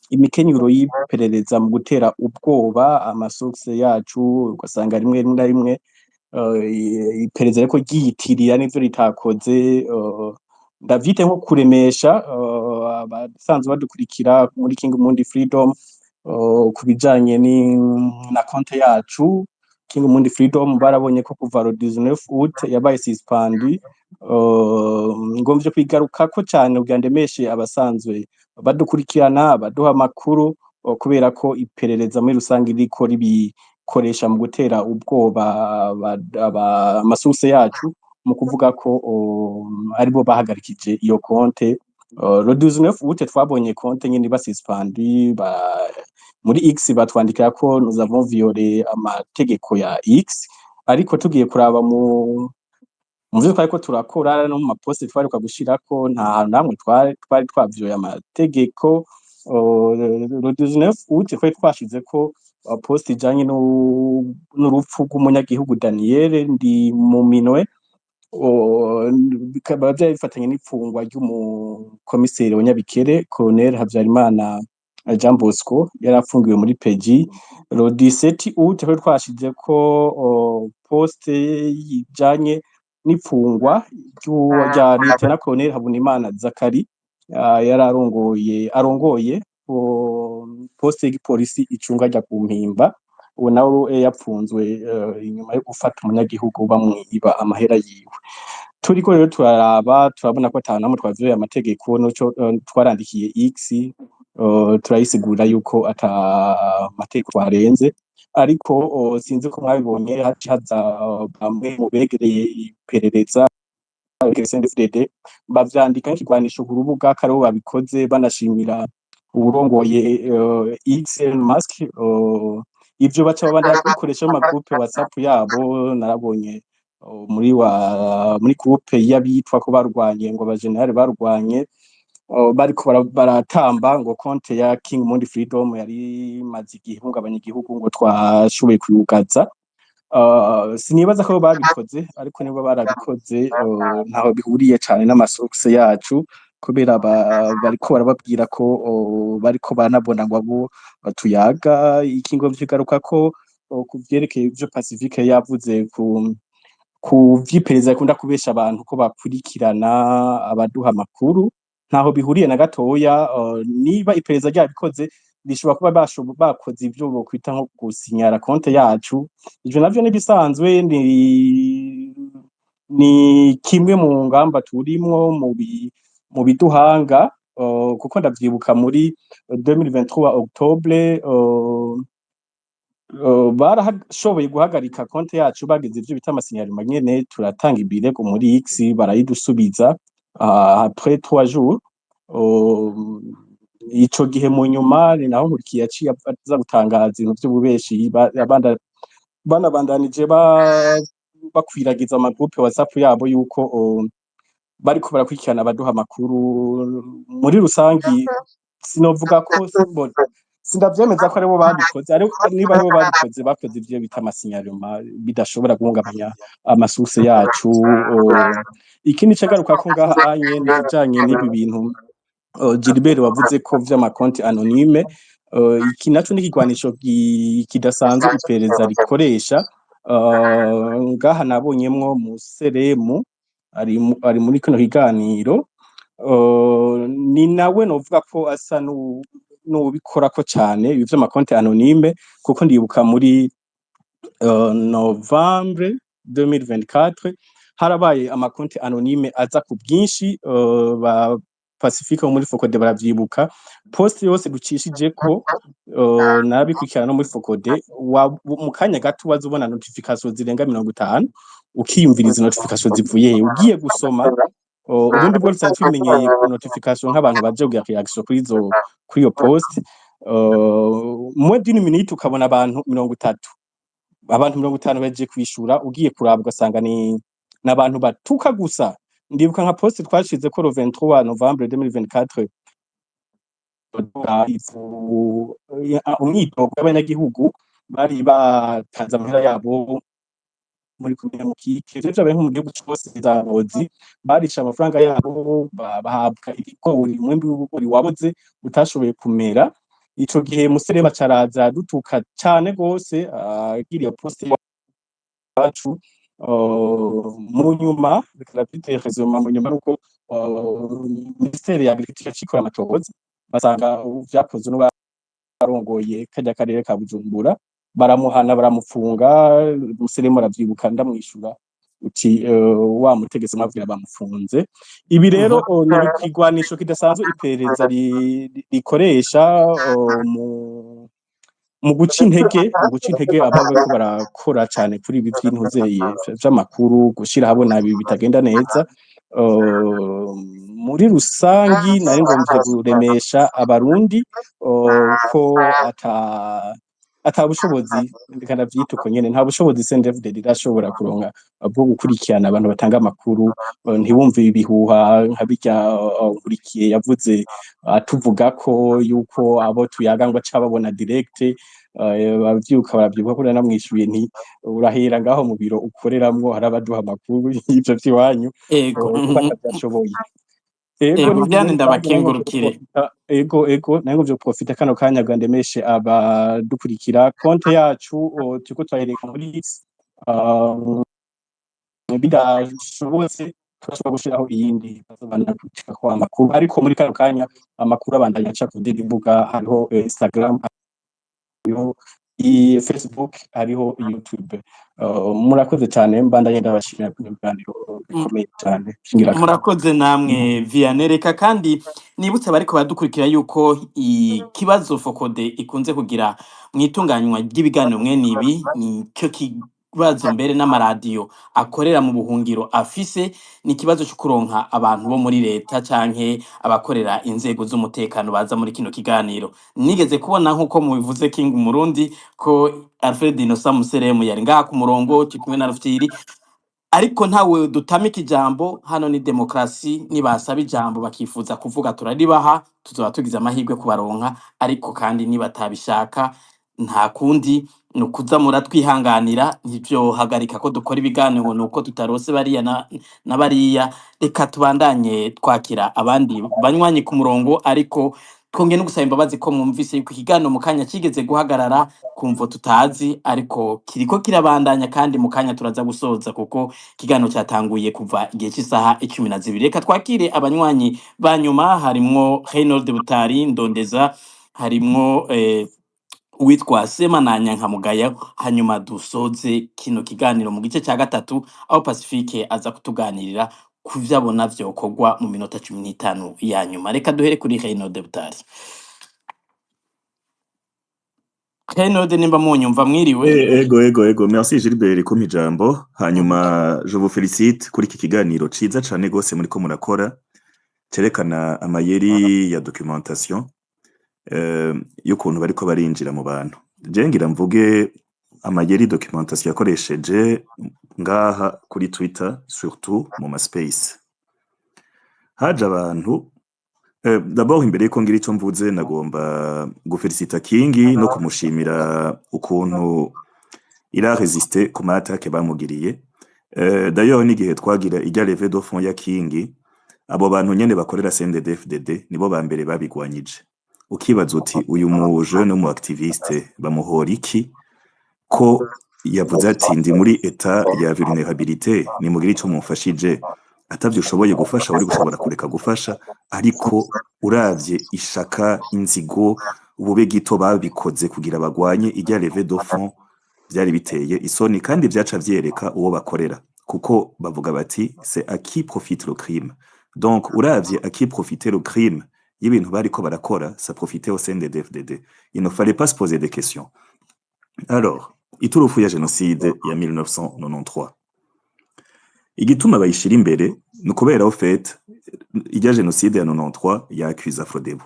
imikenyuro y'iperereza mu gutera ubwoba amasource yacu, ugasanga rimwe na rimwe iperereza ariko ryiyitirira n'ivyo ritakoze. Ndavyite nko kuremesha abasanzwe badukurikira muri King Mundi Freedom ku bijanye na konte yacu King Mundi Freedom. Barabonye ko kuva le 19 août yabaye suspendu. Ngomvye kwigarukako cane kugira ndemeshe abasanzwe badukurikirana, baduha amakuru, kubera ko iperereza muri rusange ririko ribikoresha mu gutera ubwoba amasource yacu, mu kuvuga ko aribo bahagarikije iyo konte. Le 19 août twabonye konte nyene iba suspendu muri X, batwandikira ko nous avons violé amategeko ya X, ariko tugiye kuraba mu vyo twariko turakora no mu maposte twaheruka gushirako, nta hantu namwe twari twavyoye amategeko. Le 19 août twari twashizeko poste ijanye n'urupfu rw'umunyagihugu Daniel ndi mu minwe, bikaba vyari bifatanye n'ipfungwa ry'umukomiseri wa Nyabikere, Colonel Habyarimana Jean Bosco, yari afungiwe muri PJ. Le 17 août twari twashizeko poste ijanye n'ipfungwa rya Lieutenant Colonel Habonimana Zakari, yari arongoye poste y'igipolisi icunga rya ku Mpimba. Uwo nawe yapfunzwe inyuma yo gufata umunyagihugu bamwiba amahera yiwe. Turiko rero turaraba, turabona ko ata namwe twavyoye amategeko, nuco twarandikiye X, turayisigurira yuko ata mategeko twarenze. Ariko sinzi ko mwabibonye, haciye haza bamwe mu begereye iperereza CNDD-FDD, bavyandika nk'ikigwanisho ku rubuga ko aribo babikoze, banashimira uwurongoye X, Elon Musk. Ivyo baca babandanya kubikoresha mu magroupe WhatsApp yabo. Narabonye muri groupe y'abitwa ko barwanye, ngo abajenerali barwanye, bariko baratamba ngo konte ya King Mundi Freedom yari imaze igihe ihungabanya igihugu, ngo twashoboye kuyugaza. Sinibaza ko babikoze, ariko niba barabikoze ntaho bihuriye cane n'amasource yacu, kubera bariko barababwira ko bariko baranabona ngo abo tuyaga. Ikingo vy'igaruka ko ku vyerekeye ivyo Pacifique yavuze ku Ku vy'iperereza rikunda kubesha abantu ko bakurikirana abaduha amakuru, ntaho bihuriye na gatoya. Niba iperereza ryabikoze, rishobora kuba bakoze ivyo bokwita nko gusinyara konte yacu. Ivyo navyo n'ibisanzwe, ni kimwe mu ngamba turimwo mu biduhanga, kuko ndavyibuka muri 2023 octobre, barashoboye guhagarika konte yacu, bagize ivyo bita ama signalement nyene. Turatanga ibirego muri X, barayidusubiza après 3 jours. Ico gihe mu nyuma ni naho Nkurikiye yaciye aza gutangaza ibintu vy'ububeshi, banabandanije bakwiragiza ama groupe WhatsApp yabo yuko bariko barakurikirana abaduha amakuru. Muri rusangi sinovuga ko sindavyemeza ko aribo babikoze, ariko niba aribo babikoze, bakoze ivyo bita ama signalement bidashobora guhungabanya ama source yacu. Ikindi cagaruka ko ngaha anye ni ikijanye n'ibi bintu Gilbert wavuze ko vy'amakonti anonyme. Iki naco ni ikigwanisho kidasanzwe iperereza rikoresha. Ngaha nabonyemwo Museremu ari muri kino kiganiro, ni nawe novuga ko asa n'uwubikorako cane ibi vy'amakonti anonyme, kuko ndibuka muri novembre 2024 harabaye amakonti anonyme aza ku bwinshi. Ba Pacifique wo muri FOCODE baravyibuka, post yose ducishijeko, narabikurikirana no muri FOCODE, mu kanya gato waza ubona notification zirenga 50, ukiyumviriza notification zivuye he, ugiye gusoma. Ubundi bwo dusanzwe tubimenyeye notification nk'abantu baje kugira reaction kuri iyo post, moins d'une minute ukabona abantu 30, abantu 50 baje kwishura. Ugiye kuraba ugasanga ni n'abantu batuka gusa. Ndibuka nka post twashize ko le 23 novembre 2024, umwidogo w'abanyagihugu bari batanze amahera yabo muri komine Mukike. Ivyo vyabaye nko mu gihugu cose za Ngozi, barishe amafaranga yabo, bahabwa ibigori, umwimbu w'ibigori waboze utashoboye kumera. Ico gihe Muserema caraza dutuka cane gose agira iyo post yacu. Mu nyuma bikaba raisonnement, mu nyuma nuko ministère ya agriculture cikora amatohoza, basanga vyakozwe n'uwarongoye karya karere ka Bujumbura, baramuhana, baramufunga. Museremu aravyibuka, ndamwishura uti wa mutegetsi mwabwira bamufunze. Ibi rero ni ikigwanisho kidasanzwe iperereza rikoresha mu guca intege aba bariko barakora cane kuri ibi vy'intuzeye vy'amakuru, gushira habona ibi bitagenda neza. Muri rusangi nari ngomvye kuremesha abarundi ko ata bushobozi, reka ndavyite uko nyene, nta bushobozi CNDD-FDD irashobora kuronka bwo gukurikirana abantu batanga amakuru. Ntibumve ibihuha nka birya Nkurikiye yavuze atuvuga ko yuko abo tuyaga ngo aca babona direct. Bavyuka baravyibuka ko naramwishuye nti urahera ngaho mu biro ukoreramwo hari abaduha amakuru y'ivyo vy'iwanyu, kuko atavyashoboye. Ego. Ego. Ni Vyane muri rusange nari ngomvye ndabakengurukire. guprofita, ego, nari ngomvye guprofita kano kanya kugira ndemeshe abadukurikira konte yacu. Turiko turahereka muri X, bidashobotse turashobora gushiraho iyindi bazobandanya gucikako amakuru, ariko muri kano kanya amakuru abandanya aca ku zindi mbuga: hariho Instagram, hariho Facebook, hariho YouTube. Murakoze cane, mbandanye ndabashimira ku biganiro bikomeye cane vy'ingirakamaro. Murakoze namwe Vianney. Reka kandi nibutse abariko baradukurikira yuko ikibazo FOCODE ikunze kugira mu itunganywa ry'ibiganiro mwene ibi nico kibazo mbere n'amaradiyo akorera mu buhungiro afise, ni ikibazo co kuronka abantu bo muri leta canke abakorera inzego z'umutekano baza muri kino kiganiro. Nigeze kubona nk'uko mubivuze King Murundi ko Alfred Innocent Museremu yari ngaha ku murongo turi kumwe na Rufyiri, ariko ntawe dutamika ijambo. Hano ni demokrasi, nibasaba ijambo bakifuza kuvuga turaribaha, tuzoba tugize amahirwe kubaronka, ariko kandi nibatabishaka nta kundi, ni ukuza muratwihanganira. Ntivyohagarika ko dukora ibiganiro nuko tutarose bariya na bariya. Reka tubandanye twakira abandi banywanyi ku murongo, ariko Twongeye no gusaba imbabazi ko mwumvise yuko ikiganiro mu kanya kigeze guhagarara kumvo tutazi, ariko kiriko kirabandanya kandi mu kanya turaza gusoza kuko ikiganiro cyatanguye kuva igihe cy'isaha 12. Reka twakire abanywanyi ba nyuma, harimwo Reynold Butari Ndondeza, harimwo uwitwa Semananya Nkamugaya, hanyuma dusoze kino kiganiro mu gice cya gatatu aho Pacifique aza kutuganirira ku vyo abona vyokorwa mu minota 15 ya nyuma. Reka duhere kuri Reynold Butari. Reynold, nimba munyumva, mwiriwe. Ego, ego, ego, merci Gilbert kumpa ijambo. Hanyuma je vous félicite kuri iki kiganiro ciza cane gose muriko murakora, cerekana amayeri ya documentation y'ukuntu bariko barinjira mu bantu. Je ngira mvuge amayeri documentation yakoresheje ngaha kuri Twitter, surtout mu ma space. Haje abantu d'abord, imbere yuko ngira ico mvuze, nagomba gufelicita Kingi no kumushimira ukuntu il a résisté ku ma attaques bamugiriye. D'ailleurs n'igihe twagira irya levée de fonds ya Kingi, abo bantu nyene bakorera CNDD-FDD nibo ba mbere babigwanyije. Ukibaza uti uyu mu jeune mu activiste bamuhora iki, ko yavuze ati ndi muri état ya vulnérabilité, nimugire ico mumfashije? Atavyo ushoboye gufasha, wari gushobora kureka gufasha, ariko uravye ishaka, inzigo, ubube gito babikoze kugira bagwanye irya levée de fonds, vyari biteye isoni kandi vyaca vyereka uwo bakorera, kuko bavuga bati c'est à qui profite le crime. Donc uravye à qui profite le crime y'ibintu bariko barakora, ça profitait au CNDD-FDD. Il ne fallait pas se poser des questions. Alors iturufu ya génocide ya 1993, igituma bayishira imbere ni ukubera au fait irya génocide ya 93 yakiza Frodebu,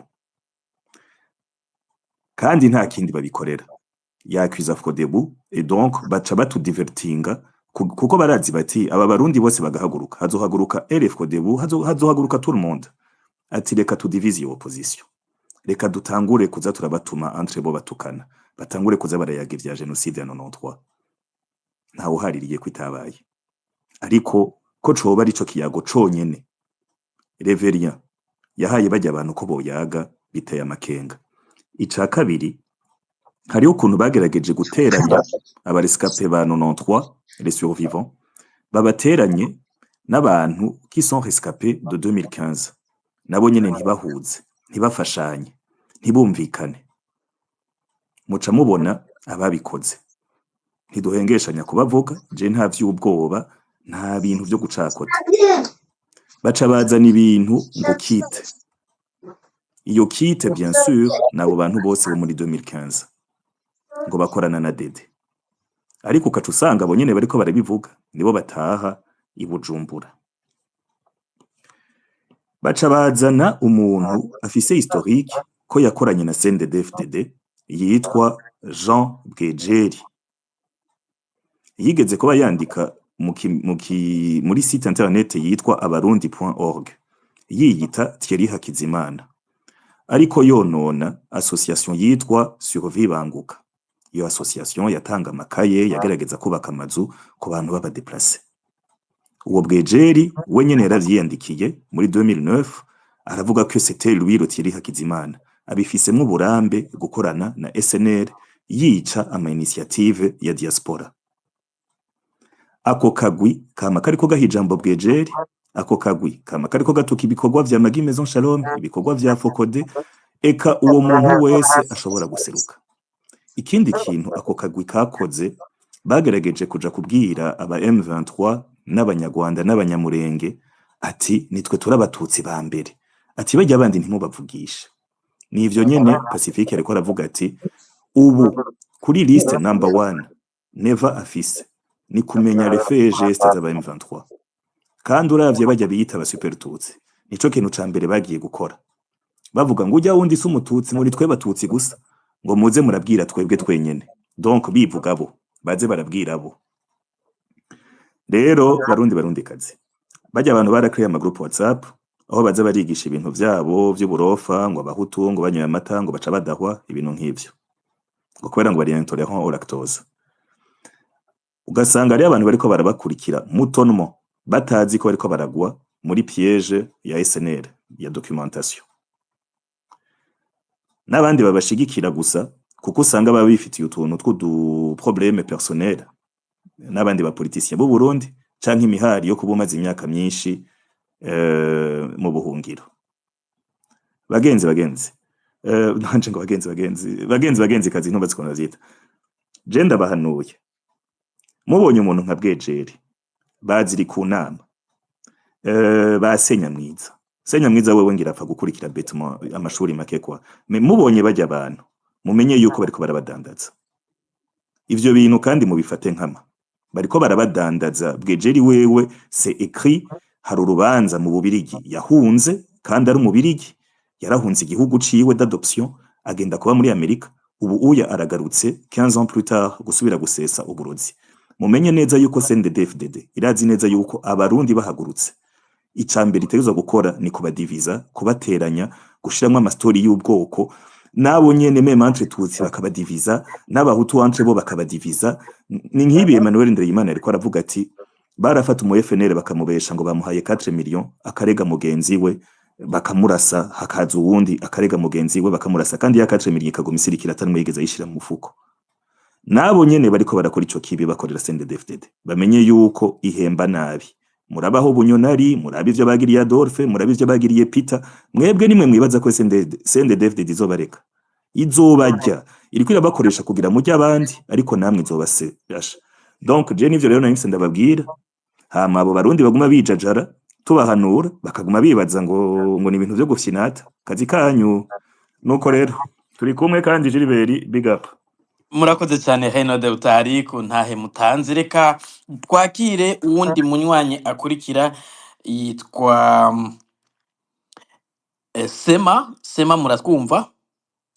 kandi nta kindi babikorera, yakwiza Frodebu, et donc baca batudivertinga kuko barazi bati aba Barundi bose bagahaguruka, hazohaguruka RF Frodebu, hazohaguruka tout le monde, ati reka tudivise iyo opposition, reka dutangure kuza turabatuma entre bo batukana, batangure kuza barayaga ivya génocide ya 93. Ntawe uhaririye ko itabaye, ariko ko coba arico kiyago conyene Reverien yahaye bajya abantu ko boyaga, biteye amakenga. Ica kabiri, hariho ukuntu bagerageje guteranya aba rescapés ba 93, les survivants, babateranye n'abantu qui sont rescapés de 2015, nabo nyene ntibahuze, ntibafashanye, ntibumvikane. Muca mubona ababikoze. Ntiduhengeshanya kubavuga, je nta vy'ubwoba, nta bintu vyo gucakota. Baca bazana ibintu ngo kite iyo kite, bien sûr nabo bantu bose bo muri 2015 ngo bakorana na Dede, ariko ukaca usanga abo nyene bariko barabivuga nibo bataha i Bujumbura. Baca bazana umuntu afise historique ko yakoranye na CNDD-FDD yitwa Jean Bwejeri, yigeze kuba yandika muri site internet yitwa abarundi.org, yiyita Thierry Hakizimana, ariko yonona association yitwa Survie Banguka. Iyo association yatanga amakaye, yagerageza kubaka amazu ku bantu b'aba déplacés. Uwo Bwejeri we nyene yaravyiyandikiye muri 2009, aravuga ko c'était lui le Thierry Hakizimana, abifisemwo uburambe gukorana na SNL, yica ama initiative ya diaspora. Ako kagwi kama kariko gaha ijambo Bwejeri, ako kagwi kama kariko gatuka ibikorwa vya Magi Maison Shalom, ibikorwa vya Fokode, eka uwo muntu wese ashobora guseruka. Ikindi kintu ako kagwi kakoze, bagerageje kuja kubwira aba M23 n'Abanyarwanda n'Abanyamurenge ati nitwe turi Abatutsi ba mbere, ati bajya abandi ntimubavugishe. Nivyo nyene Pacifique ariko aravuga ati ubu kuri liste number one Neva afise ni kumenya les faits et gestes z'aba M23. Kandi uravye bajya biyita aba super tutsi, nico kintu ca mbere bagiye gukora, bavuga ngo ujya wundi si Umututsi, muri twe Batutsi gusa, ngo muze murabwira twebwe twenyene. Donc bivuga bo baze barabwira bo. Rero Barundi, Barundi kazi, bajya abantu barakriye ama groupe WhatsApp aho baza barigisha ibintu vyabo vy'uburofa, ngo Abahutu ngo banyoye amata ngo baca badahwa, ibintu nk'ivyo, ngo kubera ngo bari intolérant au lactose. Ugasanga hariyo abantu bariko barabakurikira mutonmo, batazi ko bariko baragwa muri piège ya SNL ya documentation. N'abandi babashigikira gusa kuko usanga baba bifitiye utuntu tw'udu problème personnel n'abandi ba politiciens b'u Burundi, canke imihari yo kuba umaze imyaka myinshi mu buhungiro. Bagenzi, nanje ngo bagenzi, bagenzi, bagenzi, bagenzi kazi, ntubazi ukuntu bavyita. Je ndabahanuye, mubonye umuntu nka Bwejeri baziri ku nama, ba Senyamwiza, Senyamwiza wewe ngira apfa gukurikira bêtement amashuri make kwa. Mais mubonye bajya abantu, mumenye yuko bariko barabadandaza ivyo bintu, kandi mubifate nkama bariko barabadandaza. Bwejeri wewe, c'est écrit, hari urubanza mu Bubirigi yahunze, kandi ari umubirigi, yarahunze igihugu ciwe d'adoption, agenda kuba muri Amerika. Ubu uya aragarutse 15 ans plus tard gusubira gusesa uburozi. Mumenye neza yuko CNDD-FDD irazi neza yuko abarundi bahagurutse, icambere itegerezwa gukora ni kubadiviza, kubateranya, gushiramwo amastori y'ubwoko, nabo nyene même entre Tutsi bakabadiviza, n'abahutu entre bo bakabadiviza. Ni nk'ibi Emmanuel Ndereyimana yariko aravuga ati barafata umu FNL bakamubesha ngo bamuhaye 4 millions, akarega mugenzi we bakamurasa, hakaza uwundi akarega mugenzi we bakamurasa, kandi ya 4 millions ikaguma isirikira, atanumwe yigeze ayishira mu mufuko. Nabo nyene bariko barakora ico kibi bakorera CNDD-FDD, bamenye yuko ihemba nabi. Murabaho bunyonari, murabe ivyo bagiriye Adolphe, murabe ivyo bagiriye Peter. Mwebwe nimwe mwibaza ko CNDD-FDD izobareka? Izobarya. Iriko irabakoresha kugira mujye abandi, ariko namwe izobaserasha. Donc je nivyo rero nahise ndababwira. Hama abo barundi baguma bijajara, tubahanura bakaguma bibaza ngo ni ibintu vyo gufyinata. Kazi kanyu. Nuko rero turi kumwe, kandi Gilbert, big up. Murakoze cyane, Henode utari ku ntahe mutanze. Reka twakire uwundi munywanyi akurikira, yitwa Sema. Sema, muratwumva?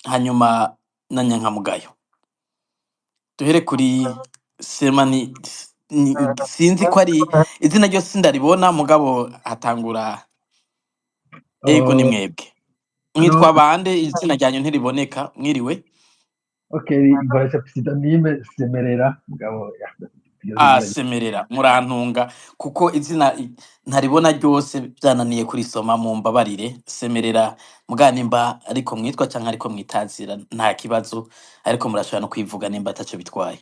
Hanyuma na Nyankamugayo. Duhere kuri Sema. Ni sinzi ko ari izina ryose sindaribona, mugabo hatangura ego. Ni mwebwe mwitwa bande? Izina ryanyu ntiriboneka. Mwiriwe. Okay, nkoresha pseudonyme Semerera, mugabo ya iryo Ah, zina. Semerera, murantunga kuko izina ntaribona ryose, byananiye kurisoma, mu mbabarire. Semerera, muga nimba ariko mwitwa canke ariko mwitazira nta kibazo, ariko murashobora no kwivuga nimba ataco bitwaye.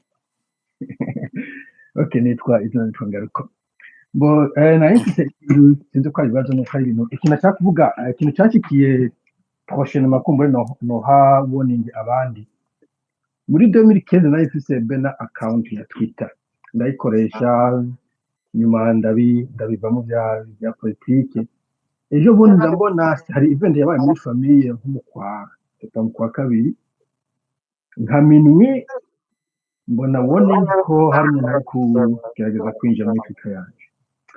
Okay, nitwa, izina nitwa Ngaruko. Bo nari mfise ikintu, sinzi ko ari ibibazo nuko ari ibintu, ikintu nashaka kuvuga, ikintu cyanshikiye prochainement, kumbure no noha warning abandi. Muri 2015 nari mfise bena account ya Twitter, ndayikoresha, nyuma ndabivamo bya politike. Ejo bundi ndabona hari event yabaye muri famille nko mu kwa reka mu kwa kabiri, nka minuit, mbona warning ko hari umuntu ari kugerageza kwinjira muri Twitter yanje.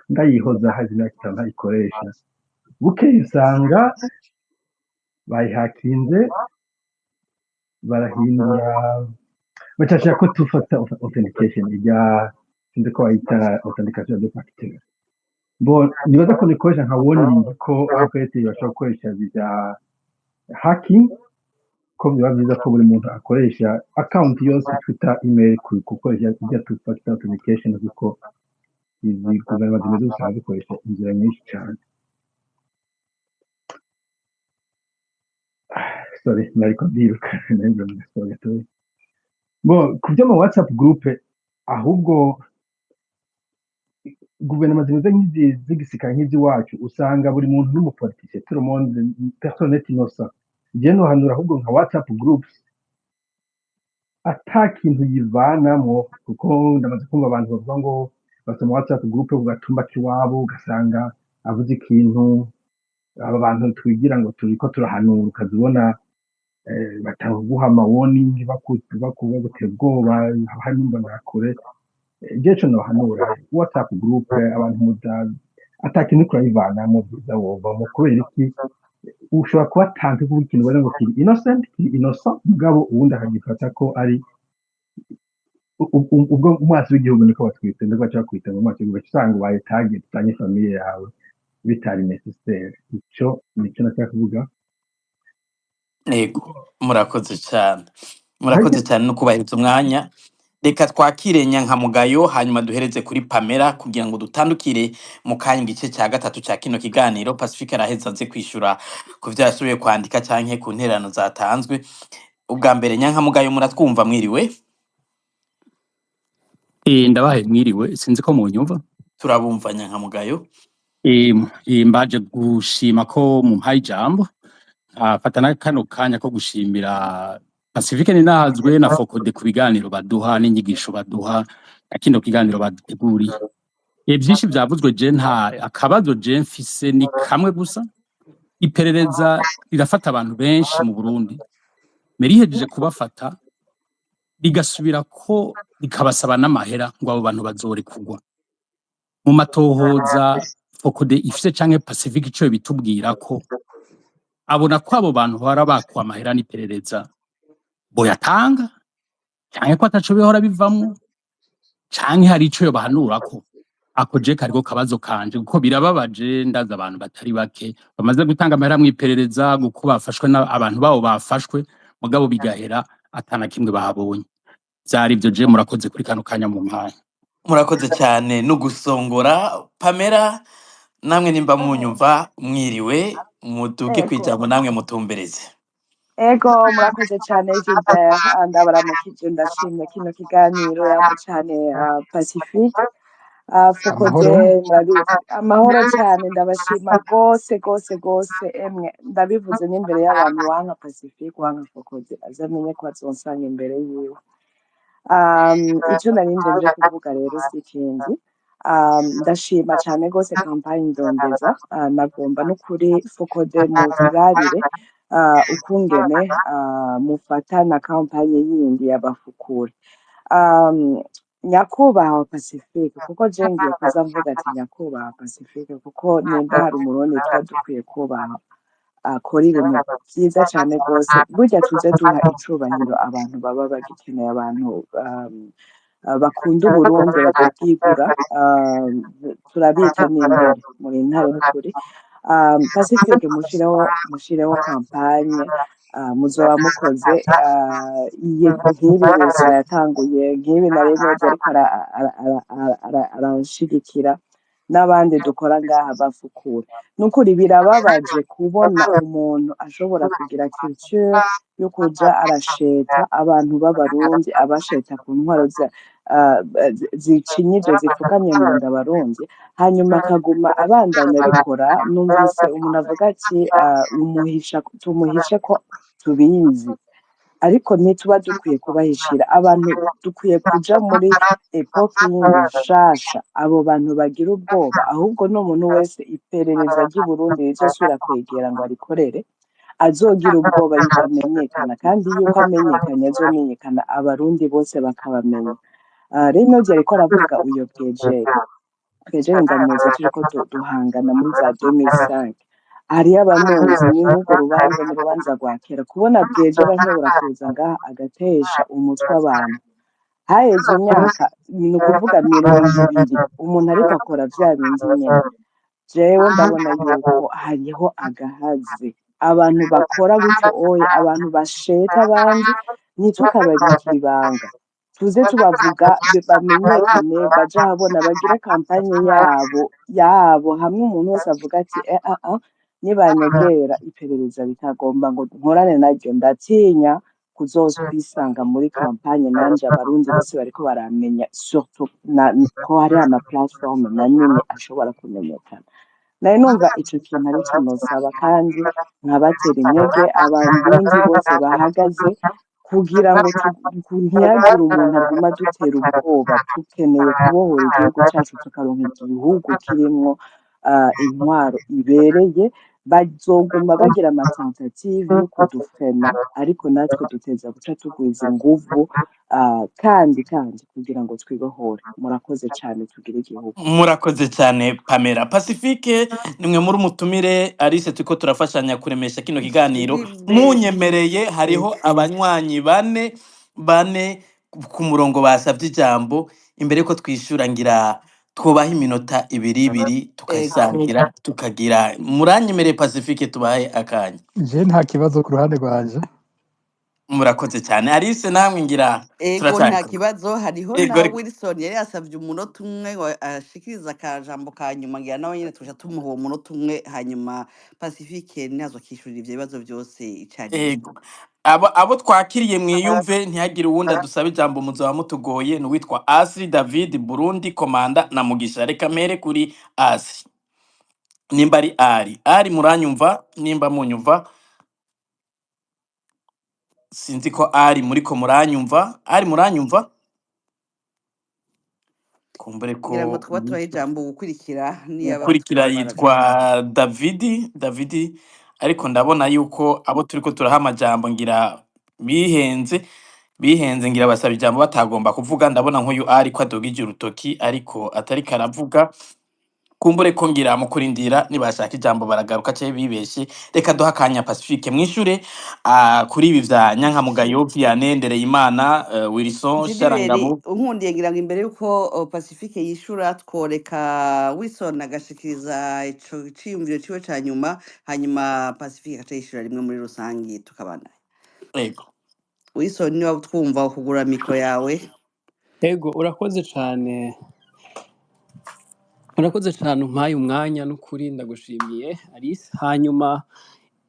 Ndayihoza, hazi imyaka 5 ntayikoresha. Bukeye usanga bayihakinze, barahindura, bacashira ko two factor authentication ijya, sinzi ko bayita authentication deux facteurs. Bon, nibaza ko nikoresha nka warning ko en fait bashobora gukoresha bya hacking, ko biba byiza ko buri muntu akoresha account yose, Twitter, email, gukoresha ijya two factor authentication, kuko izi guverinoma zimeze usanga zikoresha inzira nyinshi cyane. Sorry, nariko ndiruka, nari mu gasoro gatoya. Bon, ku byo mu WhatsApp group, ahubwo guverinoma zimeze nk'izi z'igisirikare nk'iziwacu, usanga buri muntu n'umupoliticien, tout le monde, personne n'est innocent. Je nohanura ahubwo nka WhatsApp groups ata kintu yivanamwo, kuko ndamaze kumva abantu bavuga ngo basoma WhatsApp group ku gatumba k'iwabo, ugasanga avuze ikintu, aba bantu twigira ngo turiko turahanura, ukazibona batanga kuguha ama warning, bagutera ubwoba, haba harimo imbonerakure. Je ico nohanura, WhatsApp group abantu muda ata kintu uriko urayivanamwo, vyiza wovamwo. Kubera iki? Ushobora kuba tenté kuvuga ikintu ubona ngo kiri innocent, kiri innocent, mugabo uwundi akagifata ko ari ubwo umwasi w'igihugu, niko batwita, niko baca bakwita ngo umwasi w'igihugu, ugaca usanga ubaye target canke famille yawe bitari nécessaire. Ico nico nashaka kuvuga. Yego, murakoze cyane, murakoze cyane no kubahiriza umwanya. Reka twakire Nyankamugayo, hanyuma duhereze kuri Pamela kugira ngo dutandukire mu kanya igice cya gatatu cya kino kiganiro. Pacifique araheza aze kwishura ku vyo yashoboye kwandika canke ku ntererano zatanzwe. Ubwa mbere Nyankamugayo, muratwumva? Mwiriwe. Ndabahaye mwiriwe, sinzi ko munyumva. Turabumva, Nyankamugayo. Mbaje gushima ko mumpaye ijambo, nkafata na kano kanya ko gushimira Pacifique Ninahazwe na Focode ku biganiro baduha n'inyigisho baduha na kino kiganiro baduteguriye. Vyinshi vyavuzwe, je nta akabazo je mfise, ni kamwe gusa. Iperereza rirafata abantu benshi mu Burundi, mais rihejeje kubafata rigasubira ko rikabasaba n'amahera ngo abo bantu bazorekurwa. Mu matohoza Focode ifise canke Pacifique, ico bitubwira ko abona ko abo bantu bahora bakwa amahera n'iperereza boyatanga, canke ko ataco bihora bivamwo, canke hari ico yobahanurako? Ako je kariko kabazo kanje, kuko birababaje. Ndazi abantu batari bake bamaze gutanga amahera mw'iperereza kuko bafashwe abantu babo bafashwe, mugabo bigahera atana kimwe babonye. Vyari ivyo je, murakoze kuri kano kanya mu mpaye. Murakoze cyane no gusongora. Pamela, namwe nimba munyumva, mwiriwe, muduge Ego. kwijambo namwe mutumbereze. Ego, murakoze cyane Gilbert. Ndabaramukije, ndashimye kino kiganiro yambo cyane, Pacifique, Focode. Amahoro. Murabizi, amahoro cyane, ndabashima rwose rwose rwose. Emwe, ndabivuze n'imbere y'abantu, wanka Pacifique, wanka Focode, azamenye ko azonsanga imbere yiwe. Icyo nari nje nje kuvuga rero si ikindi. Ndashima cyane rwose campagne Ndondeza. Nagomba n'ukuri Focode muturabire ukungene mufata na campagne yindi y'abafukure. Nyakubahwa Pacifique, kuko je ngiye kuza mvuga ati nyakubahwa Pacifique, kuko nimba hari umurundi tuba dukwiye kubaha akora ibintu vyiza cane rwose, burya tuze duha icubahiro abantu baba bagikeneye, abantu bakunda Uburundi bakabwigura, turabita n'imbere muri ntare n'ukuri. Pacifique, mushireho campagne, muzoba mukoze. Iyi nk'ibi Wilson yatanguye, nk'ibi na Reynolds ariko arashigikira n'abandi dukora ngaha bafukura. Nukuri birababaje kubona umuntu ashobora kugira culture yo kuja arasheta abantu b'Abarundi, abasheta ku ntwaro zicinyije, zipfukamye mu nda Abarundi, hanyuma akaguma abandanya abikora. Numvise umuntu avuga ati umuhisha, tumuhishe ko tubizi, ariko ntituba dukwiye kubahishira abantu. Dukwiye kuja muri époque yindi nshasha, abo bantu bagira ubwoba. Ahubwo n'umuntu wese iperereza ry'i Burundi rizosubira kwegera ngo arikorere, azogira ubwoba yuko amenyekana, kandi yuko amenyekanye azomenyekana Abarundi bose bakabamenya. Rero yariko aravuga uyo Bwejeri, Bwejeri ndamuzi, turiko duhangana muri za 2005. Hariyo abamuzi, ni nk'urwo rubanza, ni urubanza rwa kera. Kubona Bwejeri ashobora kuza ngaha agatesha umutwe abantu, haheze imyaka, ni ukuvuga 20, umuntu ariko akora vya bindi nyene, jewe ndabona yuko hariho agahaze. Abantu bakora gutyo oya, abantu basheta abandi, ntitukababikira ibanga, tuze tubavuga bamenyekane, baje ahabona, bagire campagne yabo yabo, hamwe umuntu wese avuga ati eh, ah, ah, nibanyegera iperereza bitagomba ngo nkorane naryo, ndatinya kuzokwisanga muri campagne nanje Abarundi bose bariko baramenya, surtout na ko hari ama platform manini ashobora kumenyekana. Nari numva ico kintu arico nosaba, kandi nkabatera intege Abarundi bose bahagaze kugira ngo ntihagire umuntu aguma adutera ubwoba. Dukeneye kubohora igihugu cacu, tukaronka igihugu kirimwo intwaro ibereye. Bazoguma bagira ama tentatives yo kudufrena, ariko natwe duteza guca tugwiza inguvu, kandi kugira ngo twibohore. Murakoze cane, tugire igihugu. Murakoze cyane Pamela. Pacifique, nimwe muri umutumire Alice, turiko turafashanya kuremesha kino kiganiro. Gilbert. Munyemereye, hariho abanywanyi bane bane ku murongo basavye ijambo. Imbere yuko twishura, ngira twubaha iminota ibiri ibiri, tukayisangira tukagira. Muranyemereye Pacifique, tubahe akanya? Je nta kibazo ku ruhande rwanje. Murakoze cyane Alice, namwe ngira Ego, nta turacyari kibazo. Hariho ego na Wilson yari yasavye umunota umwe ngo ashikirize akajambo ka nyuma, ngira nawe nyene tuca tumuha uwo munota umwe, hanyuma Pacifique nazo akishurira ivyo bibazo vyose icarimwe. Ego, abo twakiriye mwiyumve, ntihagire uwundi adusaba ijambo muzoba mutugoye. Ni uwitwa Asri David Burundi Komanda na Mugisha. Reka mpere kuri Asri, nimba ari muranyumva, nimba munyumva, sinzi ko ari muriko muranyumva, ari muranyumva, kumbure ko Ngira ngo twaba turaha ijambo gukurikira niyaba ukurikira twumva yitwa aravyumva. Davidi, ariko ndabona yuko abo turiko turaha amajambo ngira bihenze, ngira basaba ijambo batagomba kuvuga. Ndabona nk'uyu ari ko adugije urutoki ariko atari karavuga, kumbure ko ngira mu kurindira nibashaka ijambo baragaruka canke bibeshe. Reka duha akanya Pacifique mwishure kuri ibi vya Nyankamugayo, Vianney Ndereyimana, Wilson Gilbert, Sharangabo. unkundiye ngira ngo imbere yuko Pacifique yishura, tworeka Wilson agashikiriza ico ciyumviro ciwe ca nyuma, hanyuma Pacifique agaca yishura rimwe muri rusangi tukabandanya. Ego. Wilson, niba twumva, ukugura mikro yawe. Ego, urakoze cane, urakoze cane umpaye umwanya, n'ukuri ndagushimiye Alice. Hanyuma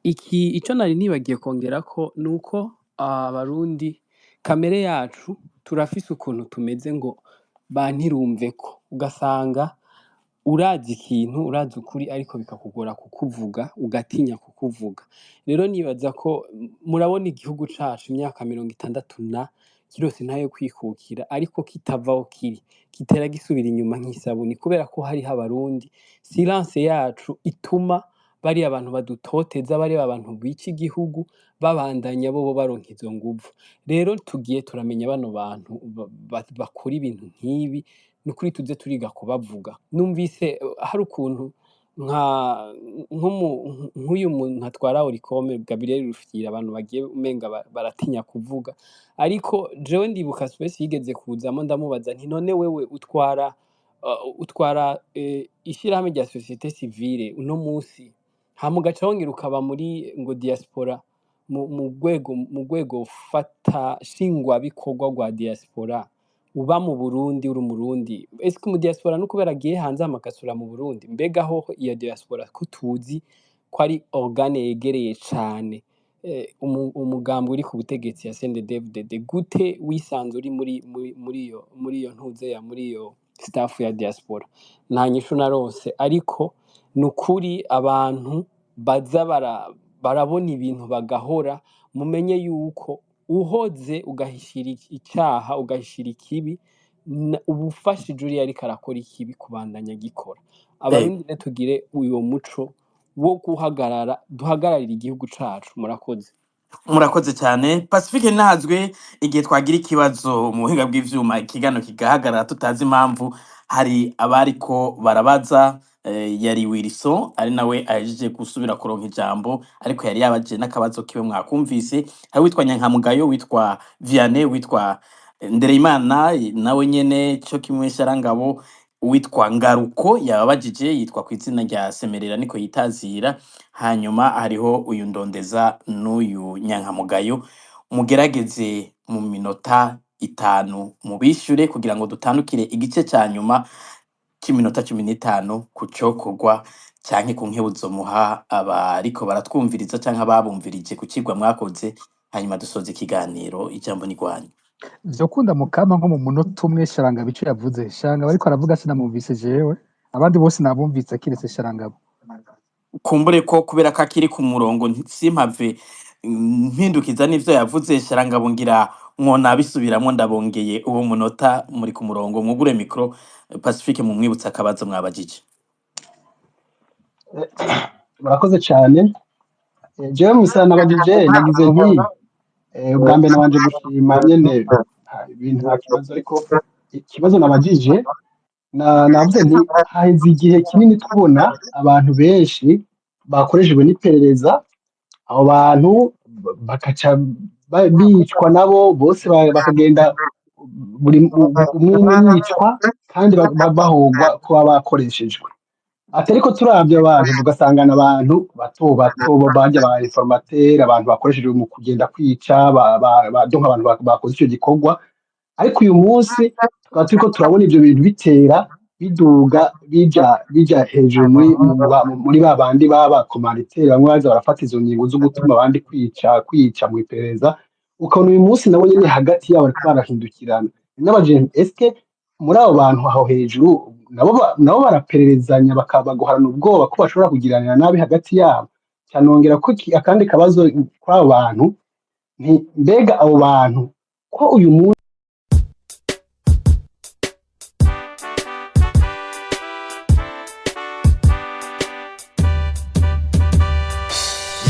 iki ico nari nibagiye kongerako nuko abarundi kamere yacu turafise ukuntu tumeze ngo bantirumveko, ugasanga urazi ikintu, urazi ukuri, ariko bikakugora kukuvuga, ugatinya kukuvuga. Rero nibaza ko murabona igihugu cacu imyaka 60 na kirose ntayo kwikukira, ariko kitavaho kiri kitera gisubira inyuma nk'isabuni, kubera ko hariho abarundi silence yacu ituma bariya abantu badutoteza, bariya abantu bica igihugu babandanya bobo baronka izo nguvu. Rero tugiye turamenya bano bantu bakora ibintu nk'ibi, nukuri tuze turiga kubavuga. Numvise hari ukuntu nka nk'uyu muntu atwara Oricome Gabriel Rufyiri, abantu bagiye umenga baratinya kuvuga, ariko jewe ndibuka Space yigeze kuzamo, ndamubaza nti none wewe utwara ishirahamwe rya société civile uno musi, hama ugaca wongera ukaba muri ngo diaspora mu rwego fata shingwabikorwa rwa diaspora, uba mu Burundi, uri umurundi, est-ce que mu diaspora no kubera agiye hanze hama agasubira mu Burundi, mbega hoho iyo diaspora ko tuzi ko ari organe yegereye cane umugambi uri ku butegetsi ya CNDD-FDD, gute wisanze uri muri iyo ntuze ya muri iyo staff ya diaspora? Nta nyishu narose, ariko nukuri abantu baza barabona ibintu bagahora, mumenye yuko uhoze ugahishira icaha, ugahishira ikibi, uba ufashije uriya ariko arakora ikibi kubandanya agikora. Abarundi rero tugire uyo muco wo guhagarara, duhagararire igihugu cacu. Murakoze. Murakoze cyane Pacifique Ntazwe. Igihe twagira ikibazo mu buhinga bw'ivyuma, ikiganiro kigahagarara tutazi impamvu, hari abariko barabaza, yari Wilson, ari nawe ahejeje gusubira kuronka ijambo, ariko yari yabajije n'akabazo kiwe mwakumvise. Hari witwa Nyankamugayo, witwa Vianney, witwa Ndereyimana nawe nyene co kimwe Sharangabo, uwitwa Ngaruko yababajije yitwa ku izina rya Semerera niko yitazira, hanyuma hariho uyu Ndondeza n'uyu Nyankamugayo. Mugerageze mu minota 5 mubishure kugira ngo dutandukire igice ca nyuma c'iminota 15 ku cokorwa canke ku nkebuzo muha abariko baratwumviriza canke ababumvirije ku cigwa mwakoze, hanyuma dusoze ikiganiro. Ijambo ni rwanyu. Vyokunda mukama nko mu munota umwe Sharangabo ico yavuze. Sharangabo ariko aravuga sinamwumvise jewe, abandi bose nabumvise kiretse Sharangabo. Kumbure ko kubera ko akiri ku murongo simpave mpindukiza n'ivyo yavuze. Sharangabo, ngira mwona bisubiramwo, ndabongeye uwo munota muri ku murongo, mwugure micro. Pacifique mumwibutsa akabazo mwabajije. Murakoze cyane. Jewe mwisa nabajije, nagize nti ubwa mbere nabanje gushima nyene ibintu nta kibazo, ariko ikibazo nabajije navuze nti haheze igihe kinini tubona abantu benshi bakoreshejwe n'iperereza, abo bantu bakaca bicwa nabo bose, bakagenda buri umwe umwe yicwa kandi bahogwa ko baba bakoreshejwe. Ati ariko turavye abantu, tugasangana abantu bato bato barya ba informateurs, abantu bakoresheje mu kugenda kwica donc abantu bakoze ico gikorwa. Ariko uyu munsi tukaba turiko turabona ivyo bintu bitera biduga, bija hejuru muri ba bandi baba commanditaires, bamwe baza barafata izo ngingo zo gutuma abandi kwica mu iperereza. Ukabona uyu munsi nabo nyene hagati yabo bariko barahindukirana. N'abajene, eske muri abo bantu aho hejuru nabo barapererezanya, bakabaguharana ubwoba ko bashobora kugiranira nabi hagati yabo? Cyanongera ko akandi kabazo kuri abo bantu, nti mbega abo bantu ko uyu munsi